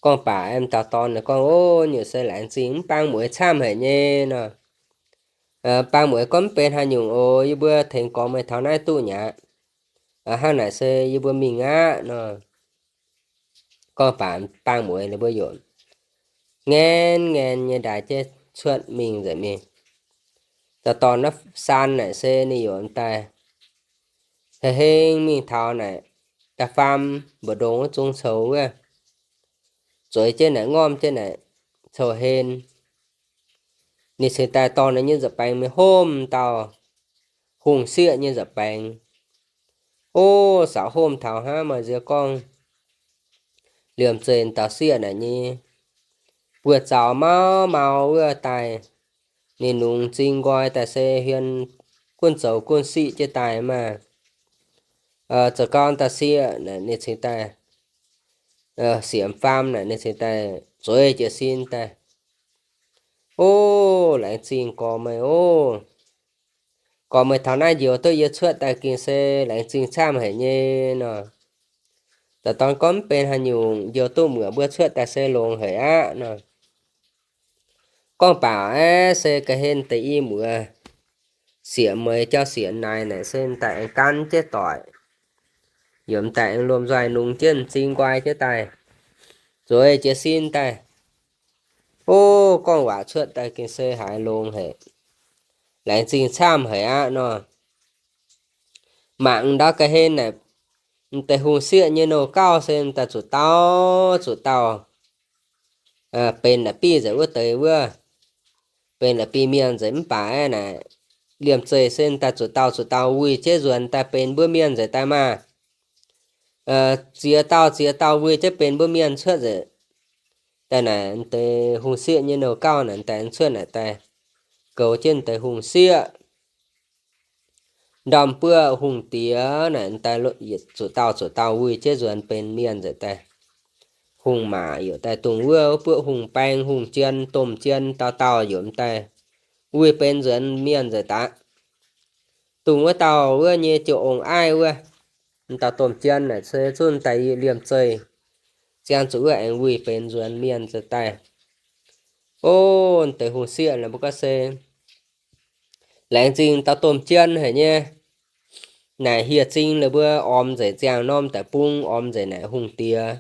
Gorngv baac aeqv, m'dauh dorn ninh gorngv, Ov, nyungc se laengz zingh mv bang mueiz camv haic nyei nor. Bang mueiz gorngv mv benx haaix nyungc oc, yie mbuo tengx gorx meih taux naaiv duqv nyei aqv. Hnangv naaic se yie mbuo mingh aqv nor. Gorngv baac bang mueiz ninh mbuo yaac ngaen ngaen nyei ndaix jienv cuotv mingh nzengc mingh. Dauh dorn naaiv saan naaic se ninh yaac daaih hei heng mingh taux naaic da'faam mbu'ndongx wuov zung coux wuov, zueiz jienv naaic ngorm jienv naaic coux-hlen. Ninh cingx daaih dorh ninh nyei nza'baengx mingh homv dauh hungh sieqv nyei nza'baengx. Ov, saaux homv taux hnangv maaih nziex gorngv liemh zeih dauh sieqv naaic nyei buoz-zaux mauv mau wuov daaih. Ninh nungx m'zing nqoi daaih se hmien gunv zoux gunv siqv jienv daaih maah. Zoux gau dauh sieqv naaic ninh cingx daaih, sieqv m'faam naaic ninh cingx daaih zueiz jiez sin daaih, Ov, laengz zingh gorx meih ov. Gorx meih taux naaiv njoux duqv yie cuotv daaih gengh se laengz zingh camv haic nyei nor. Dauh dorn gorngv mv benx haaix nyungc, njoux duqv muoc mbuo cuotv daaih se longx haic aqv nor. Gorngv baac aeqv, se ga'hlen deix i muoz sieqv mueiz jauv sieqv naaic naaic se m'daaih aengx gan jienv doic. Yaac m'daaih aengx lomh nzoih nungx jienv m'zing nqoi jienv daaih, zueiz jiez sin daaih. Ov, gorngv waac cuotv daaih gengh se haiz longx haic, laengz zingh camv haic aqv nor. Mangc ndau ga'hlen naaic, m'deix hungh sieqv nyei nouh gauh se m'daaih zuqc dauh zuqc dauh benx la'bieiv nzengc wuov deix wuov. Benx la'bieiv mienh nzengc mv baac aeqv naaic, liemh zeih se m'daaih zuqc dauh zuqc dauh wuih jienv nzuonx daaih benx mbuo mienh nzengc daaih maah. Ziex dauh ziex dauh wuih jienv benx mbuo mienh cuotv nzengc. Daaih naaic m'deix hungh sieqv nyei nouh gauh naaic m'daaih cuotv naaic daaih goux jienv m'deix hungh sieqv. Ndorm buoqv hungh diex naaic m'daaih zuqc dauh zuqc dauh wuih jienv nzuonx benx mienh nzengc daaih. Hungh maac yaac daaih dongh wuov buoqv hungh baeng hungh jien domh jien dauh dauh yaac m'daaih wuih benx nzuonx mienh nzengc daaih. Dongh wuov dauh wuov nyei jiu ong aiv wuov, m'daaih domh jien naaic se zunv daaih liemh zeih ziangh zuqc wuov aengx wuih benx nzuonx mienh nzengc daaih. Ov, m'deix hungh sieqv naaic mbuo gorngv se laengz zingh dauh domh jien haic nyei. Naaic hieh zingh la'mbuo ormx nzengc ziangh norm deic-bung, ormx nzengc naaic hungh diex,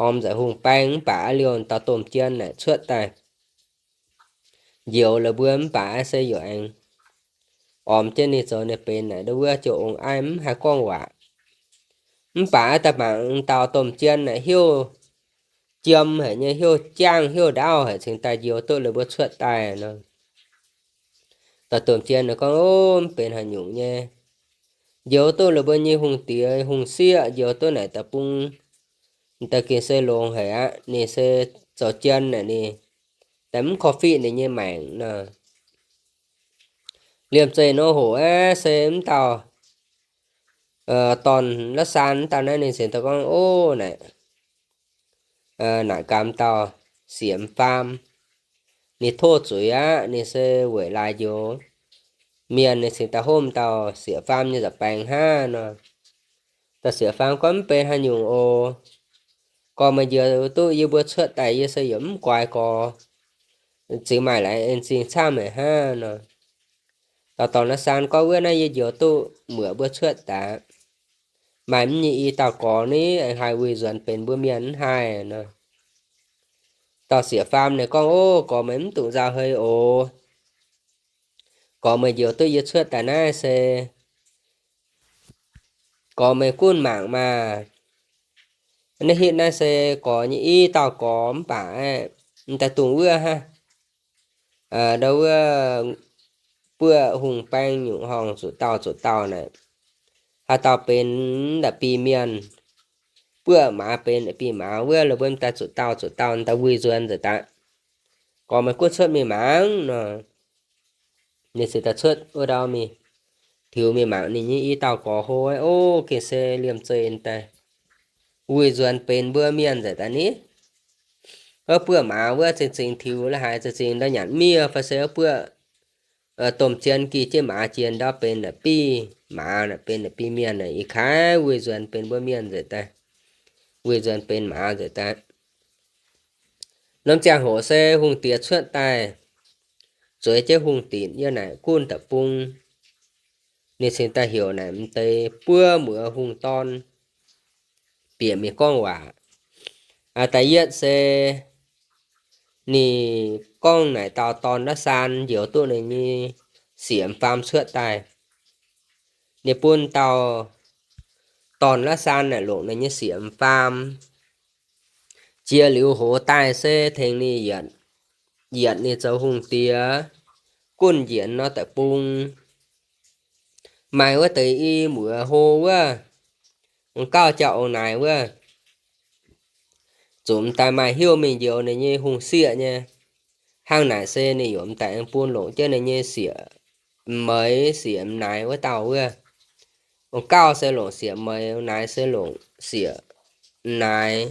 ormx nzengc hungh baeng mv baac aav liouh dauh domh jien naaic cuotv daaih njoux la'mbuo mv baac aav se yaac aengx ormx jienv ninh zoux ninh benx naaic ndo wuov jiu ong aiv mv haih gorngv waac. Mv baac aav daaih mangc dauh domh jien naaic heuc jiem haic nyei, heuc jaangv heuc ndaauv haic cingx daaih njoux duqv la'mbuo cuotv daaih nor. Dauh domh jien naaic gorngv, O, mv benx haaix nyungc nyei. Njoux duqv la'buo nyei hungh diex hungh sieqv, njoux duqv naaic deic-bung, daaih gengh se longx haic aqv. Ninh se zoux jien naaic ninh daaih mv korv-fiqv ninh nyei maengc nor. Liemh zeih nor hoc aeqv, se mv dauh dorn La'saan mv dauh naaiv ninh cingx daaih gorngv, O, naaic, naaic gaax dauh sieqv m'faam, ninh tov zuiz aqv. Ninh se weic laaix njoux mienh, ninh cingx daaih hopv dauh sieqv-faam nyei nza'baengx hnangv nor. Dauh sieqv-faam gorngv, Mv benx haaix nyungc oc. Gorx meih njoux duqv yie mbuo cuotv daaih, yie se yaac mv guaix gorx, zingx maaih laengz en zingh camv haic hnangv nor. Dauh dorn La'saan gorngv, Wuov naaiv yie njoux duqv muoc mbuo cuotv daaih, maaih mv nyei i dauh gorx ni, aengx haih wuic nzuonx benx mbuo mienh mv haih nor. Dauh sieqv-faam ninh gorngv, O, gorx meih mv dungx nzauh hei oc. Gorx meih njoux duqv yie cuotv daaih naaiv se gorx meih gunv mangc maah! Naaiv hitv naaiv se gorx nyei i dauh gorx mv baac aeqv, m'daaih dungx wuov hnangv. Ndau wuov buoqv hungh baeng nyungc horngh zuqc dauh zuqc dauh naaic, haaix dauh benx da'bih mienh, buoqv maaz benx da'bih maaz wuov, la'buo m'daaih zuqc dauh zuqc dauh m'daaih wuic nzuonx nzengc daaih. Gorx meih gunv cuotv mingh mangc nor. Ninh ziouc daaih cuotv wuov ndau mingh, tiux mingh mangc ninh nyei i dauh gorx hlo, O, gengh se liemh zeih daaih wuic nzuonx benx mbuo mienh nzengc daaih ni. Wuov buoqv maaz wuov zingh zingh tiux la'haaix zingh zingh ndau nyanc miev fai se wuov buoqv domh jien gih jienv maaz jiex ndau benx naaic bi maaz naaic benx naaic bi mienh naaic, ih kaaix wuic nzuonx benx mbuo mienh nzengc daaih, wuic nzuonx benx maaz nzengc daaih. Norm ziangh hoc se hungh diex cuotv daaih zueiz jienv hungh dinc yiem naaic gunv deic-bung. Ninh cingx daaih heuc naaic m'deix buo muoz hungh dorn bieqc mingh gorngv waac. Da'yietv se ninh gorngv naaic dauh dorn La'saan njoux duqv ninh nyei sieqv m'faam cuotv daaih. Ninh bun dauh dorn La'saan naaic longc ninh nyei sieqv m'faam jiex liuz hoz daaih se tengx ninh yietc, yietc ninh zoux hungh diex gunv njiec nor deic-bung. Maaih wuov deix i muoz hlo wuov, gauh jauv ong naaic wuov, zuqc m'daaih maaih hnyouv mingh njoux ninh nyei hungh sieqv nyei. Hnangv naaic se ninh yaac m'daaih aengx bun longc jienv ninh nyei sieqv m'meix sieqv m'naaiz wuov dauh wuov. Ong gauh se longc sieqv m'meix, naaiz se longc sieqv m'naaiz.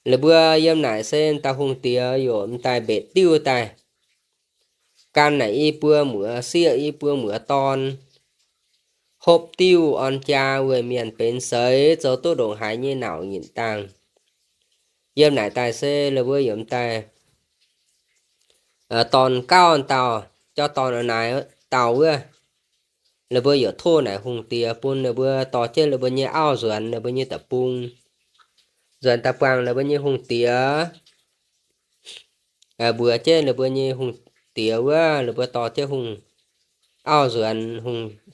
Laaix mbuo yiem naaic se m'daaih hungh diex yaac m'daaih mbetc diuv daaih. Gan naaic i buo muoz sieqv i buo muoz dorn, hopv diuv orn jaa weic mienh benx seix, zoux duqv ndongc haaix nyei nauc nyitc dangh. Yiem naaic daaih se laaix mbuo yaac m'daaih dorn gauh dauh, jauv dorn naaic dauh wuov. Laaix mbuo yaac tov naaic hungh diex bun laaix mbuo dorh jienv laaix mbuo nyei auv nzuonx laaix mbuo nyei deic-bung, nzuonx daaih buangh laaix mbuo nyei hungh diex, mbuox jienv laaix mbuo nyei hungh diex wuov, laaix mbuo dorh jienv hungh auv nzuonx,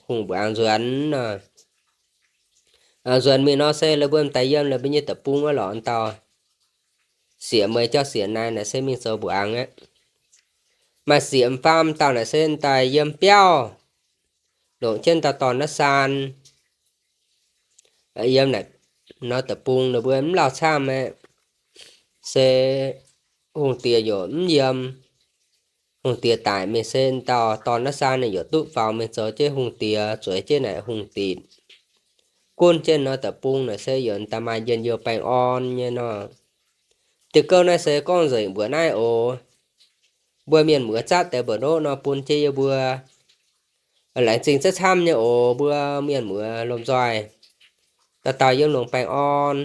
hungh mbuangz nzuonx nor. Nzuonx mingh nor se laaix mbuo m'daaih yiem laaix mbuo nyei deic-bung wuov lorqc dauh. Sieqv m'meix jauv sieqv m'naaiz naaic se mingh zoux mbuangz aqv. Maaih sieqv m'faam dauh naaic se m'daaih yiem biauv, longc jienv dauh dorn La'saan. Yiem naaic nor deic-bung ninh mbuo mv lauh camv aqv. Se hungh diex yaac mv yiem. Hungh diex daic mingh se dauh dorn La'saan ninh yaac duqv faaux mingh zoux jienv hungh diex, zueiz jienv naaic hungh dinc. Gunv jienv nor deic-bung naaic se yaac m'daaih maaih njien-youh baengh orn nyei nor. Diuh gouv naaiv se gorngv nzengc mbuoqc naaiv oc. Mbuo mienh muoz zatv deix mbu'ndoqv nor bun jienv yie mbuo. Laengz zingh za'camv nyei oc mbuo mienh muoz lomh nzoih. Dauh dauh yiem longx baengh orn.